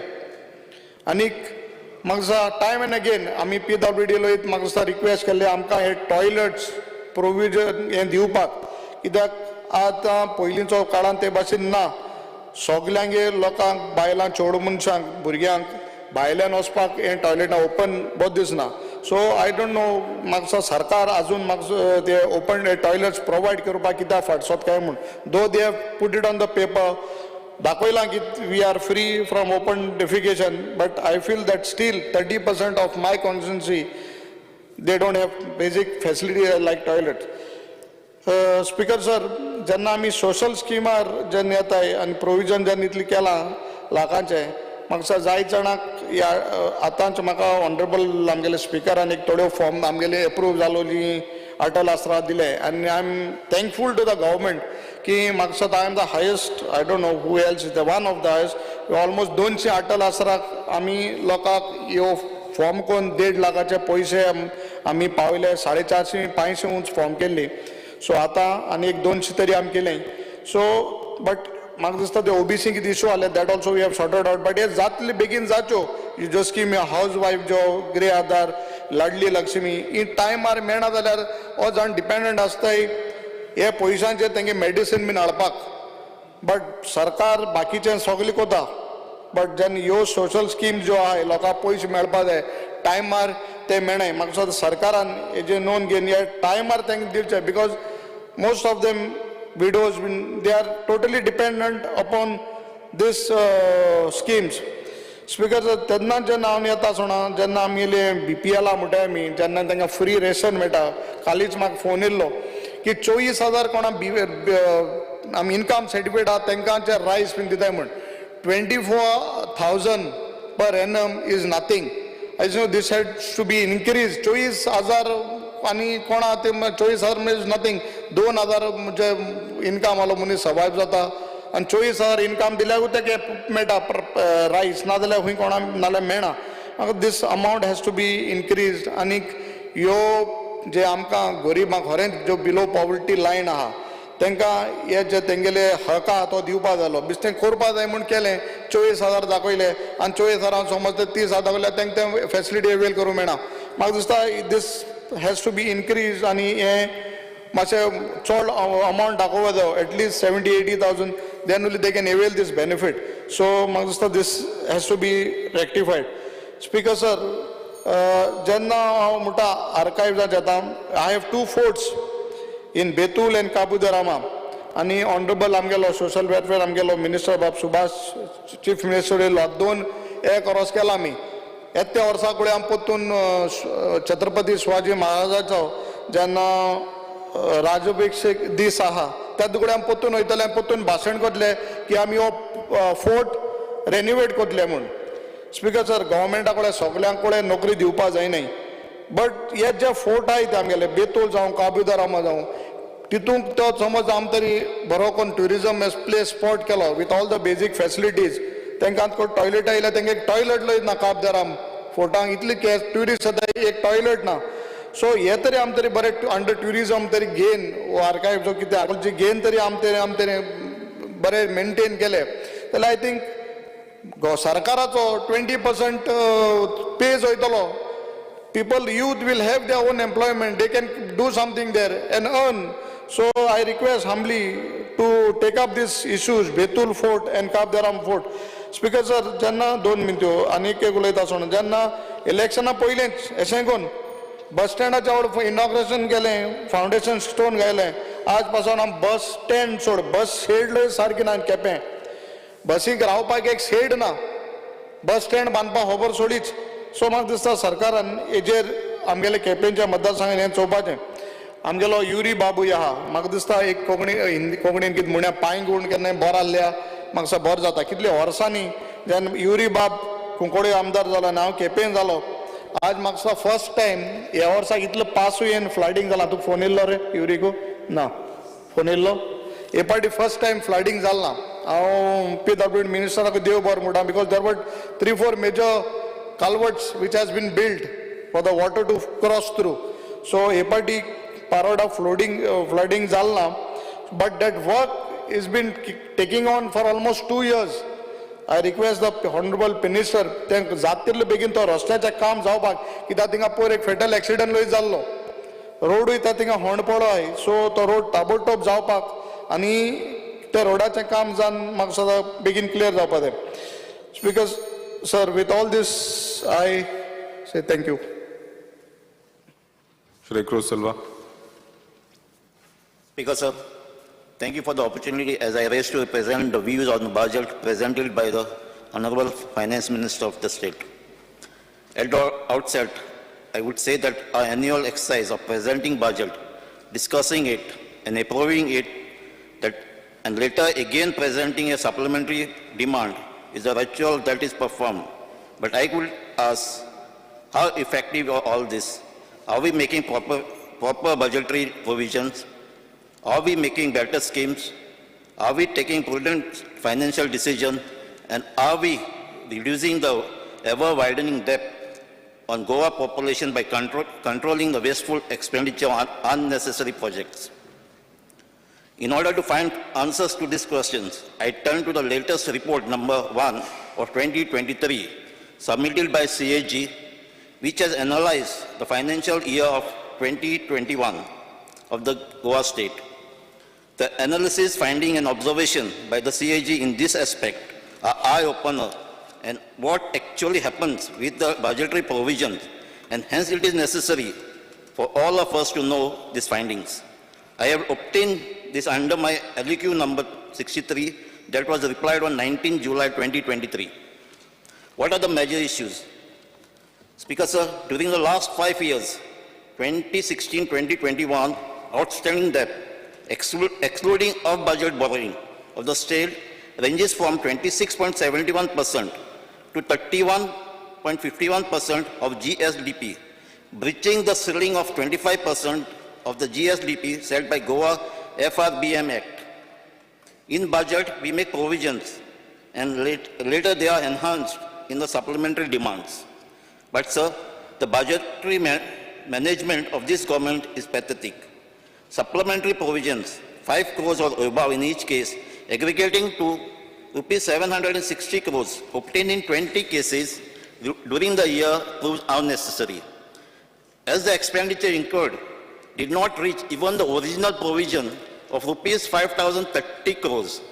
आनीक म्हाका दिसता टायम एंड अगेन आमी PWD लोक म्हाका दिसता रिक्वेस्ट केल्ले आमकां हे टॉयलट्स प्रोविजन हें दिवपाक, कित्याक आतां पयलींचो काळान ते भाशेन ना, सगल्यांगे लोकांक बायलां चेडूं मनशांक भुरग्यांक भायल्यान वचपाक हें टॉयलेटां ओपन बरें दिसना. सो I don't know, म्हाका दिसता सरकार आजून म्हाका ते ओपन टॉयलट्स प्रोवायड करपाक कित्याक फाटसोत काय म्हूण, though they have put it on the paper दाखयलां की we are free from open defecation, but I feel that still 30% of my constituency they don't have basic facility like toilet. Speaker sir, जेन्ना आमी social स्किमार जेन्ना येताय आनी provision जेन्ना इतलें केलां लाखांचें, म्हाका दिसता जायत जाणांक ह्या आतांच म्हाका ऑनरेबल आमगेले स्पिकरान एक थोड्यो फॉर्म आमगेले एप्रूव जालोली अटल आसरा दिले आनी I am thankful to the government की म्हाका दिसता I am the highest, I don't know who else is the one of the highest, almost 200 Atal आसराक आमी लोकांक ह्यो फॉर्म करून 1.5 लाखाचे पयशे आमी पावयले, 450 500 उंच फॉर्म केल्ली. सो आतां आनी एक 200 तरी आमी केलें. सो बट म्हाका दिसता ते ओबीसी कितें इशू आसले that also we have sorted out, but हे जातले बेगीन जाच्यो. ज्यो स्कीम हावज वायफ ज्यो गृह आधार, लाडली लक्ष्मी ही टायमार मेळना जाल्यार हो जाण डिपेंडंट आसताय हे पयशांचेर तेंगे मेडिसीन बीन हाडपाक. बट सरकार बाकीचें सगलें कोता, बट जेन्ना ह्यो सोशल स्कीम ज्यो आहाय लोकांक पयशे मेळपा जाय टायमार ते मेळनाय. म्हाका दिसता सरकारान हेजे नोंद घेवन ह्या टायमार तांकां दिवचें, because most of them widows been they are totally dependent upon these schemes. Speaker sir, तेन्ना जेन्ना हांव येता आसतना जेन्ना आमगेले बीपीएला म्हणटाय आमी, जेन्ना तांकां फ्री रेशन मेळटा, कालीच म्हाका फोन येयल्लो की 24,000 कोणा बी आमी इनकम सर्टिफिकेट आहा तांकां जे रायस बीन दिताय म्हण. 24,000 per annum is nothing. I know this has to be increase. 24,000 आनी कोणा ते 24,000 is nothing. 2,000 म्हणजे इनकम आलो मनीस सर्वायव जाता आनी 24,000 इनकम दिल्यारूच तेका मेळटा रायस, नाजाल्यार खंय कोणाक नाजाल्यार मेळना. म्हाका this amount has to be increase. आनीक ह्यो जे आमकां गरिबांक खरेंच ज्यो बिलो पॉवर्टी लायन आहा तांकां हे जे तेंगेले हक आहा तो दिवपा जालो. बेश्टें करपा जाय म्हूण केलें, 24,000 दाखयले आनी 24,000 समज ते 30,000 दाखयल्यार तांकां तें फेसिलिटी अवेल करूंक मेळना. म्हाका दिसता this has to be increase आनी हें मातशें चड अमावंट दाखोवपा जायो, at least 70-80,000, then only they can avail this benefit. So म्हाका दिसता this has to be rectified. Speaker sir, जेन्ना हांव म्हणटा आर्कायव्जात येता, I have 2 forts in Betul and Cabo de Rama. आनी ऑनरेबल आमगेलो सोशल वेलफेअर आमगेलो मिनिस्टर बाब सुभाष चीफ मिनिस्टर येयलो, 2 एक वर्स केला आमी. येत्या वर्सा कडेन आमी परतून छत्रपती शिवाजी महाराजाचो जेन्ना राजाभिषेक दीस आहा त्या कडेन आमी परतून वयतले आनी परतून भाशण करतले की आमी हो फोर्ट रेनिवेट करतले म्हूण. स्पिकर सर, गव्हर्मेंटा कडेन सगल्यां कडेन नोकरी दिवपा जायनाय, बट हे जे फोर्ट आहाय ते आमगेले बेतूल जावं काबू the Rama जावं, तितूंक तो समज आम तरी बरो कोण ट्युरिजम एज प्लेस स्पॉट केलो with all the basic facilities. तांकां आतां टॉयलेट आयल्यार तांकां एक टॉयलेट लय ना. काब the Ram फोर्टांक इतले केस ट्युरिस्ट येता, एक टॉयलेट ना. सो हे तरी आम तरी बरें अंडर ट्युरिजम तरी घेन आर्कायव जो कितें आर्कोलॉजी घेन तरी आम तरी बरें मेनटेन केलें जाल्यार I think सरकाराचो 20% पेज वयतलो. People, youth will have their own employment, they can do something there and earn. So I request humbly to take up these issues, Betul Fort and Cabo de Rama Fort. Speaker sir, जेन्ना 2 मिनट्यो आनीक एक उलयता आसतना, जेन्ना इलेक्शना पयलेंच अशें करून बस स्टँडाच्या वयर इनॉग्रेशन केलें, फावंडेशन स्टोन घायलें, आज पासून आम बस स्टँड सोड बस शेड सारकी ना. केपें बसीक रावपाक एक शेड ना, बस स्टँड बांदपाक खबर सोडीच. सो म्हाका दिसता सरकारान हेजेर आमगेले केपेंच्या मतदारसंघान हें चोवपाचें. आमगेलो युरी बाबू आहा, म्हाका दिसता एक कोंकणी हिंदी कोंकणीन कितें म्हणया पांय गुण केन्नाय बरो आहल्या म्हाका दिसता बरो जाता. कितले वर्सांनी जेन्ना युरी बाब कुंकळ्ळे आमदार जालो आनी हांव केपेन जालो, आज म्हाका दिसता फर्स्ट टायम ह्या वर्साक इतलो पासूय येवन फ्लडिंग जाला. तुका फोन येयल्लो रे युरीकू? ना फोन येयल्लो? हे पाटी फर्स्ट टायम फ्लडिंग जालें ना. हांव पीडब्ल्यू मिनिस्टराक देव बरो म्हणटा, because there were 3-4 major culverts which has been built for the water to cross through. So हे पाटी पारोडा फ्लडिंग जालें ना, but that work is been taking on for almost 2 years. I request the honourable minister तें जाता तितले बेगीन तो रस्त्याचें काम जावपाक, कित्याक थिंगा पयर एक फेटल एक्सिडंट लय जाल्लो, रोडूय त्या थिंगा होंड पडलो आहाय. सो तो रोड ताबडतोब जावपाक आनी त्या रोडाचें काम जावन म्हाका सदां बेगीन क्लियर जावपा जाय. Speaker sir, with all this I say thank you. Shri Cruz Silva. Speaker sir, thank you for the opportunity as I raise to present the views on the budget presented by the Honorable Finance Minister of the state. At the outset, I would say that our annual exercise of presenting budget, discussing it and approving it, that and later again presenting a supplementary demand is a ritual that is performed. But I could ask, how effective are all this? Are we making proper budgetary provisions? Are we making better schemes? Are we taking prudent financial decisions? And are we reducing the ever-widening debt on Goa population by controlling the wasteful expenditure on unnecessary projects? In order to find answers to these questions, I turn to the latest report number 1 of 2023, submitted by CAG, which has analyzed the financial year of 2021 of the Goa state. The analysis, finding, and observation by the CAG in this aspect are eye-opener and what actually happens with the budgetary provisions, and hence it is necessary for all of us to know these findings. I have obtained this under my LEQ number 63 that was replied on 19 July 2023. What are the major issues? Speaker sir, during the last 5 years, 2016-2021, outstanding debt, excluding off-budget borrowing of the state, ranges from 26.71% to 31.51% of GSDP, breaching the ceiling of 25% of the GSDP set by Goa FRBM Act. In budget, we make provisions, and later they are enhanced in the supplementary demands. But sir, the budgetary management of this government is pathetic. Supplementary provisions, 5 crores or above in each case, aggregating to rupees 760 crores, obtained in 20 cases during the year, proves unnecessary, as the expenditure incurred did not reach even the original provision of rupees 5,030 crores.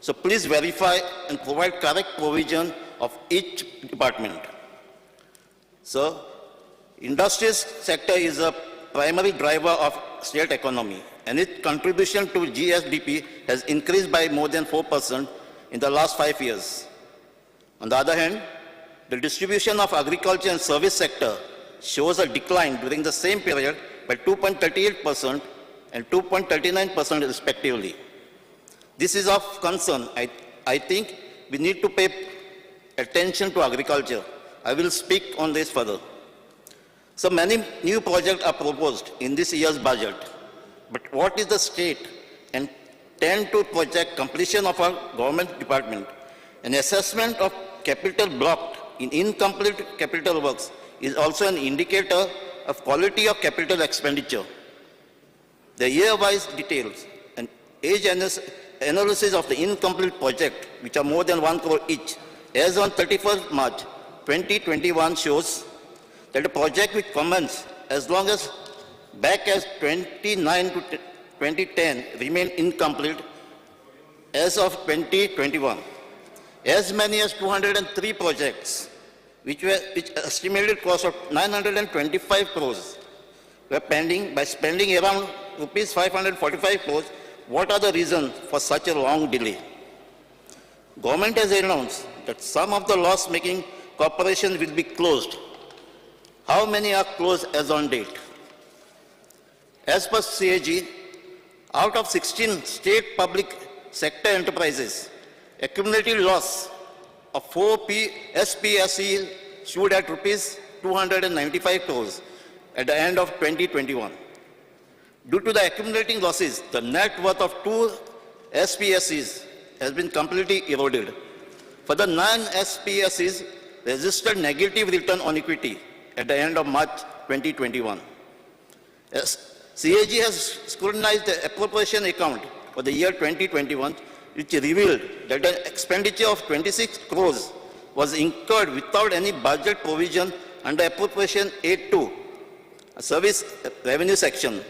So please verify and provide correct provision of each department. Sir, industries sector is a primary driver of state economy, and its contribution to GSDP has increased by more than 4% in the last 5 years. On the other hand, the distribution of agriculture and service sector shows a decline during the same period by 2.38% and 2.39% respectively. This is of concern. I think we need to pay attention to agriculture. I will speak on this further. So many new projects are proposed in this year's budget. But what is the state and tend to project completion of our government department? An assessment of capital blocked in incomplete capital works is also an indicator of quality of capital expenditure. The year-wise details and age analysis of the incomplete project, which are more than 1 crore each, as on 31st March 2021 shows that the project which commenced as long as back as 29 to 2010 remained incomplete as of 2021. As many as 203 projects, which estimated cost of 925 crores, were pending by spending around rupees 545 crores. What are the reasons for such a long delay? Government has announced that some of the loss-making corporations will be closed. How many are closed as on date? As per CAG, out of 16 state public sector enterprises, accumulative loss of 4 SPSE stood at rupees 295 crores at the end of 2021. Due to the accumulating losses, the net worth of 2 SPSEs has been completely eroded. For the 9 SPSEs registered negative return on equity at the end of March 2021. As CAG has scrutinized the appropriation account for the year 2021, which revealed that an expenditure of 26 crores was incurred without any budget provision under Appropriation 8.2, Service Revenue Section.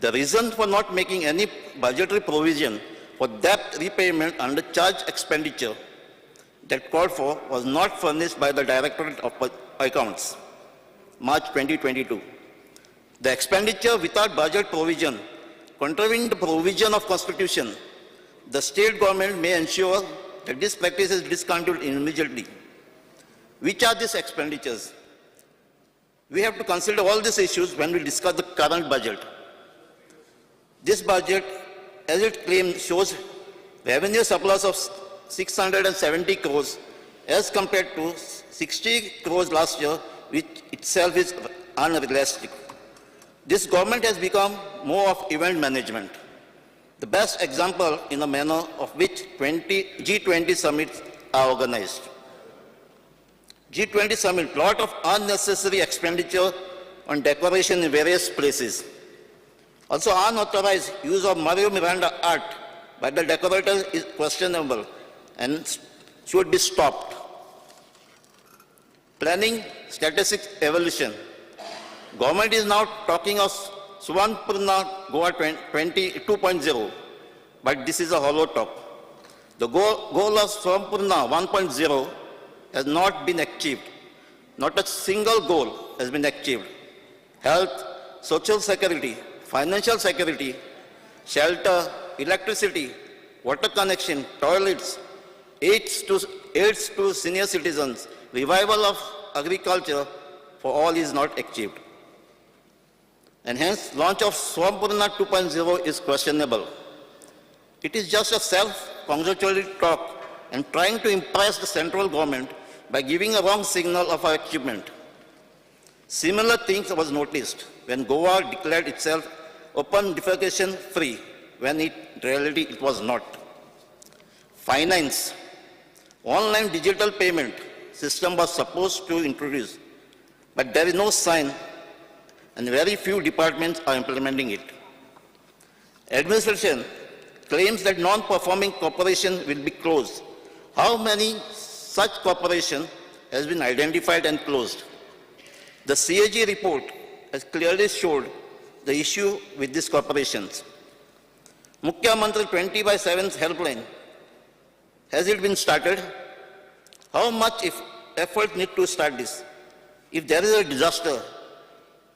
The reason for not making any budgetary provision for debt repayment under charge expenditure that called for was not furnished by the Directorate of Accounts, March 2022. The expenditure without budget provision contravening the provision of Constitution, the state government may ensure that this practice is discontinued immediately. Which are these expenditures? We have to consider all these issues when we discuss the current budget. This budget, as it claimed, shows revenue surplus of 670 crores as compared to 60 crores last year, which itself is unrealistic. This government has become more of event management. The best example in the manner of which G20 summits are organized. G20 summit, lot of unnecessary expenditure on decoration in various places. Also, unauthorized use of Mario Miranda art by the decorators is questionable and should be stopped. Planning, statistics, evolution. Government is now talking of Swampurna Goa 2.0, but this is a hollow talk. The goal of Swampurna 1.0 has not been achieved. Not a single goal has been achieved. Health, social security, financial security, shelter, electricity, water connection, toilets, aids to senior citizens, revival of agriculture for all is not achieved. And hence, launch of Swampurna 2.0 is questionable. It is just a self-congratulatory talk and trying to impress the central government by giving a wrong signal of our achievement. Similar things was noticed when Goa declared itself open defecation free, when in reality it was not. Finance. Online digital payment system was supposed to introduce, but there is no sign and very few departments are implementing it. Administration claims that non-performing corporation will be closed. How many such corporation has been identified and closed? The CAG report has clearly showed the issue with these corporations. Mukhyamantri 20/7 helpline, has it been started? How much effort need to start this? If there is a disaster,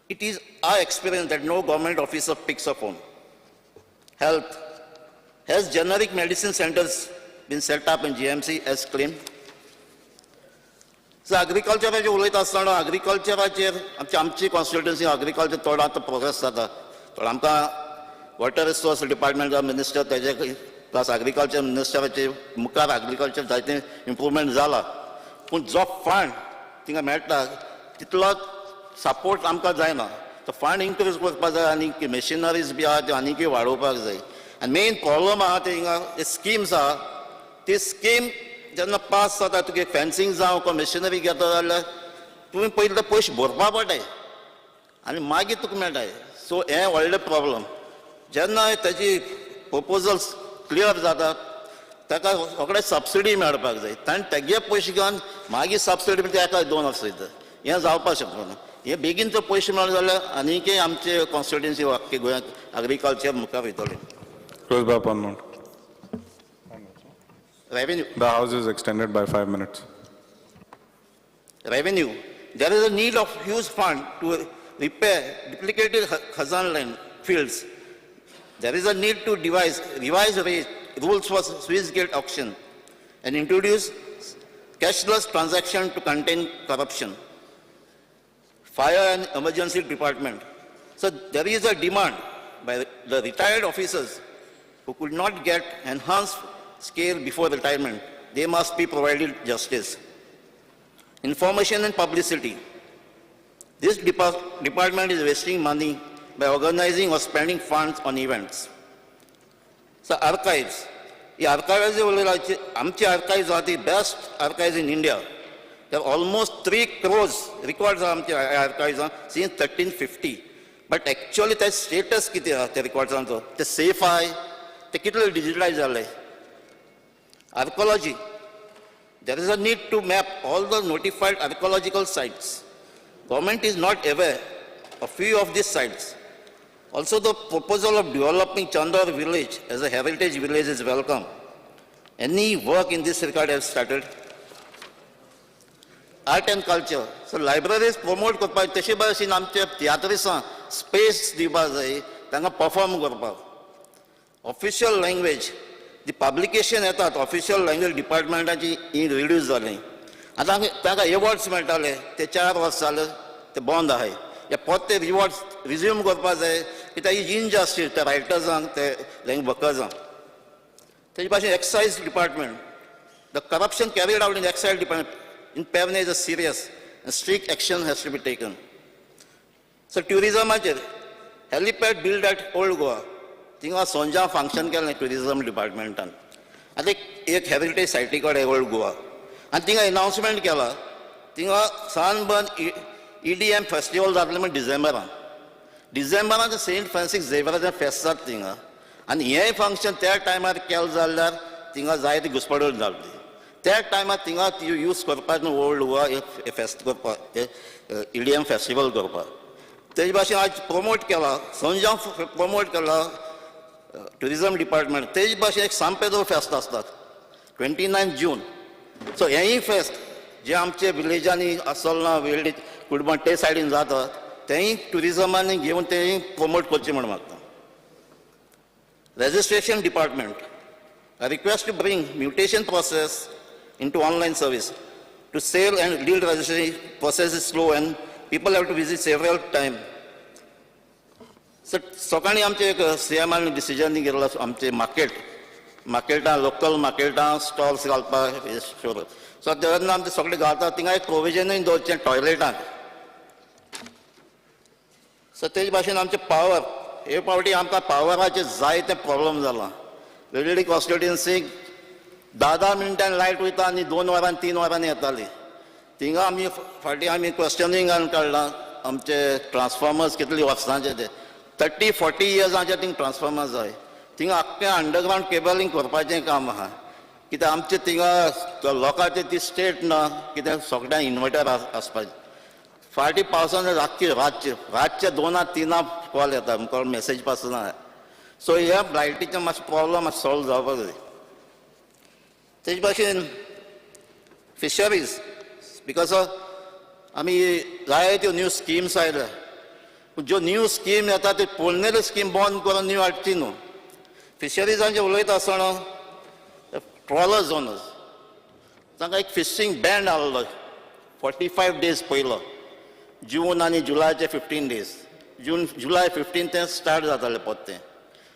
it is our experience that no government officer picks a phone. Health. Has generic medicine centers been set up in GMC as claimed? So agriculture उलयता आसतना agricultureचेर आमची constituency agriculture थोडो आतां progress जाता. थोडो आमकां water resource department minister तेजे plus agriculture मिनिस्टराचे मुखार एग्रीकल्चर जायते इम्प्रूवमेंट जाला, पूण जो फंड थिंगा मेळटा तितलो सपोर्ट आमकां जायना. तो फंड इनक्रीज करपाक जाय आनी मशिनरीज बी आहा त्यो आनीकय वाडोवपाक जाय. आनी मेन प्रॉब्लम आहा ते हिंगा स्किम्स आहा, ती स्कीम जेन्ना पास जाता तुगे फेन्सिंग जावं को मशिनरी घेता जाल्यार तुवें पयलीं ते पयशे भरपा पडटाय आनी मागीर तुका मेळटाय. सो हें व्हडलें प्रॉब्लम. जेन्ना तेजी प्रपोजल्स क्लियर जातात ताका सगळे सबसिडी मेळपाक जाय, ताणें तेगे पयशे घेवन मागीर सबसिडी ते एका 2 वर्सां दिता. हें जावपाक शकना. हे बेगीन जर पयशे मेळ्ळे जाल्यार आनीकय आमचे कॉन्स्टिट्युएन्सी आख्खे गोंयांत एग्रीकल्चर मुखार वयतलें. Close by upon note. Revenue. The House is extended by 5 minutes. Revenue. There is a need of huge fund to repair duplicated Khazan land fields. There is a need to revise rules for Swiss gate auction and introduce cashless transaction to contain corruption. Fire and Emergency Department. So there is a demand by the retired officers who could not get enhanced scale before retirement. They must be provided justice. Information and publicity. This department is wasting money by organizing or spending funds on events. So archives. The archives, आमचे archives are the best archives in India. There are almost 3 crores records आमचे archives since 1350. But actually the status कितें आहा त्या records ते safe आहाय, ते कितले digitalize जाले. Archaeology. There is a need to map all the notified archaeological sites. Government is not aware of few of these sites. Also, the proposal of developing Chandor village as a heritage village is welcome. Any work in this regard has started? Art and culture. So libraries promote करपाक तशे भाशेन आमचे तियात्रिसां space दिवपाक जाय तांकां perform करपाक. Official language ती publication येतात ऑफिशियल लँग्वेज डिपार्टमेंटाची ही रिड्यूस जाली. आतां तांकां एवॉर्ड्स मेळटाले ते 4 वर्स जाले ते बंद आहाय. हे परते रिवॉर्ड्स रिज्यूम करपाक जाय कित्याक ही इनजस्टीस त्या रायटर्सांक ते लँग्वेज वर्कर्सांक. तेजे भाशेन excise department. The corruption carried out in excise department in Pernem is a serious and strict action has to be taken. So ट्युरिजमाचेर helipad build at old Goa, थिंगा सोंजा function केलें tourism डिपार्टमेंटान. आतां एक heritage सायटी कडेन old Goa आनी थिंगा एनावन्समेंट केला थिंगा sunburn EDM festival जातलें म्हण डिसेंबरान. डिसेंबरान सेंट फ्रांसीस झेवियराचें फेस्त जाता थिंगा आनी हें फंक्शन त्या टायमार केलें जाल्यार थिंगा जायती घुसपडून जाली. त्या टायमार थिंगा यूज करपाक न्हू ओल्ड गोवा हे फेस्त करपाक, ईडीएम फेस्टिवल करपाक. तेजे भाशेन आज प्रमोट केला, संजांव प्रमोट केला ट्युरिजम डिपार्टमेंट. तेजे भाशेन एक सांपेदो फेस्त आसतात 29 जून. सो हेंय फेस्त जे आमचे विलेजांनी आसोलना वेल्डी कुटुंबां ते सायडीन जाता, तेंय ट्युरिजमांनी घेवन तेंय प्रमोट करचें म्हूण मागता. Registration department, I request to bring mutation process into online service. To sale and deal registration process is slow and people have to visit several time. Sir, सकाळीं आमचे एक सी एमान डिसिजन घेतलो, आमचे मार्केटां, लोकल मार्केटां स्टॉल्स घालपाक शुर. So तेन्ना आमचे सगळे घालता, थिंगा एक प्रोविजनूय दवरचें टॉयलेटांक. सो तेज भाशेन आमचे पावर, हे फावटी आमकां पावराचे जायते प्रॉब्लम जाला. वेळेली कॉन्स्टिट्युएन्सीक 10-10 मिनटान लायट वयता आनी 2 वरां 3 वरांनी येताली. थिंगा आमी फाटीं आमी क्वेश्चनिंगान काडलां, आमचे ट्रान्सफॉर्मर्स कितली वर्सांचे ते 30-40 इयर्सांचे थिंग ट्रान्सफॉर्मर्स जाय. थिंगा आख्खें अंडरग्रावंड केबलिंग करपाचें काम आहा, कित्याक आमचे थिंगा लोकांचे ती स्टेट ना, कित्याक सगळ्यांक इन्वर्टर आसपाचें. फाटीं पावसान रातचे रातचे रातचे 2-3 कॉल येता, कॉल मॅसेज पासून आहा. सो ह्या लायटीचें मातशें प्रॉब्लम मातशें सॉल्व जावपाक जाय. तेज भाशेन फिशरीज, because आमी जायत्यो न्यू स्किम्स आयल्या, पूण ज्यो न्यू स्कीम येता त्यो पोरनेल्यो स्कीम बंद करून न्यू हाडची न्हू. फिशरीजांचें उलयता आसतना ट्रॉलर्स ओनर्स तांकां एक फिशींग बॅन आहलो 45 डेज पयलो, जून आनी जुलायचे 15 डेज, जून जुलाय 15 ते स्टार्ट जातालें परतें.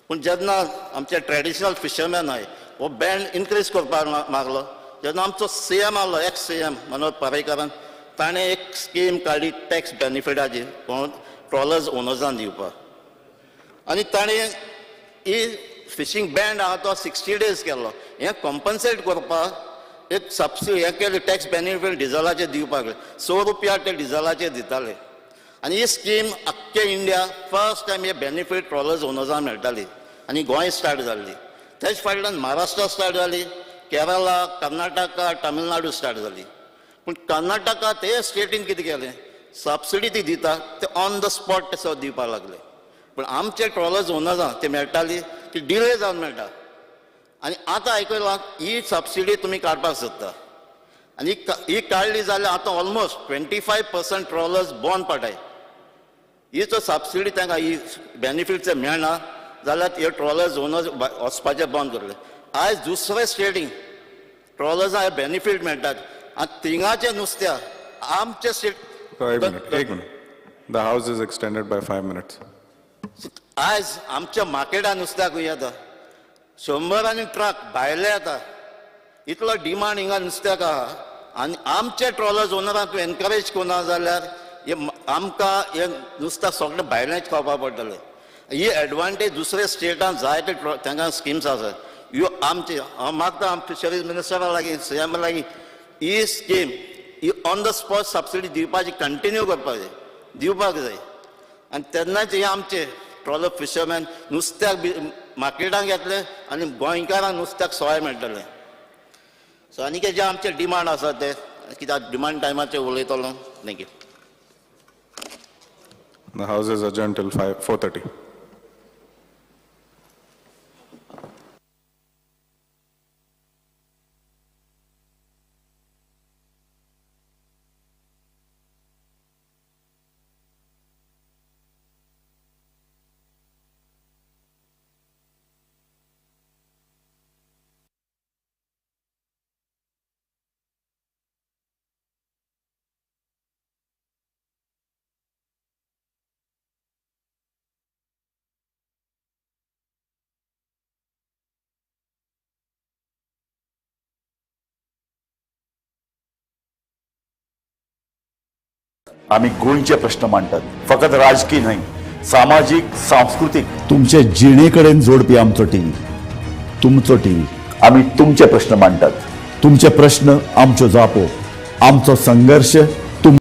पूण जेन्ना आमचे ट्रेडिशनल फिशरमॅन आहाय हो बॅन इनक्रीज करपाक मागलो, जेन्ना आमचो सी एम आहलो, एक्स सी एम मनोहर पर्रीकारान, ताणें एक स्कीम काडली टॅक्स बेनिफिटाची कोण ट्रॉलर्स ओनर्सान दिवपाक, आनी ताणें ही फिशींग बॅन आहा तो 60 डेज केलो. हें कॉम्पन्सेट करपाक एक सबसिडी हें केलें, टॅक्स बेनिफीट डिजलाचेर दिवपाक 100 रुपया ते डिजलाचेर दिताले. आनी ही स्कीम आख्खे इंडिया फर्स्ट टायम हे बेनिफीट ट्रॉलर्स ओनर्सांक मेळटाली आनी गोंय स्टार्ट जाल्ली. तेच फाटल्यान महाराष्ट्रा स्टार्ट जाली, केरला, कर्नाटका, तामिळनाडू स्टार्ट जाली. पूण कर्नाटका ते स्टेटीन कितें केलें, सबसिडी ती दिता ते ऑन the spot ते सुद्दां दिवपाक लागले. पूण आमचे ट्रॉलर्स ओनर्सांक ते मेळटाली ती डिले जावन मेळटा. आनी आतां आयकलां ही सबसिडी तुमी काडपाक सोदता, आनी ही काडली जाल्यार आतां ऑलमोस्ट 25% ट्रॉलर्स बंद पडटाय. ही जर सबसिडी तांकां ही बेनिफीट जर मेळना जाल्यार हे ट्रॉलर्स ओनर्स वचपाचें बंद करतले. आयज दुसरे स्टेटींक ट्रॉलर्सांक हे बेनिफीट मेळटात आनी थिंगाचें नुस्त्या आमचे स्टेट. एक मिनिट, एक minute. The house is extended by 5 minutes. आयज आमच्या मार्केटान नुस्त्याक येता 100 ट्रक भायले येता, इतलो डिमांड हिंगा नुस्त्याक आहा. आनी आमचे ट्रॉलर्स ओनरांक तूं एनकरेज करना जाल्यार हे आमकां हे नुस्त्याक सगळें भायलेंच खावपाक पडटलें. ही एडवांटेज दुसऱ्या स्टेटान जायते तांकां स्किम्स आसात. ह्यो आमचे हांव मागता फिशरीज मिनिस्टरा लागीं, सी एमा लागीं, ही स्कीम ही ऑन the spot subsidy दिवपाची कंटिन्यू करपाक जाय, दिवपाक जाय. आनी तेन्नाच हे आमचे ट्रॉलर फिशरमॅन नुस्त्याक बी मार्केटाक येतले आनी गोंयकारांक नुस्त्याक सवाय मेळटलें. सो आनी जे आमचे डिमांड आसा ते कित्याक डिमांड टायमाचेर उलयतलो. Thank you. The house is adjourned till 4:30. आमी गोंयचे प्रश्न मांडटात, फकत राजकीय न्हय, सामाजीक, सांस्कृतीक, तुमचे जिणे कडेन जोडपी आमचो टीव्ही, तुमचो टीव्ही. आमी तुमचे प्रश्न मांडटात, तुमचे प्रश्न आमच्यो जापो, आमचो संघर्श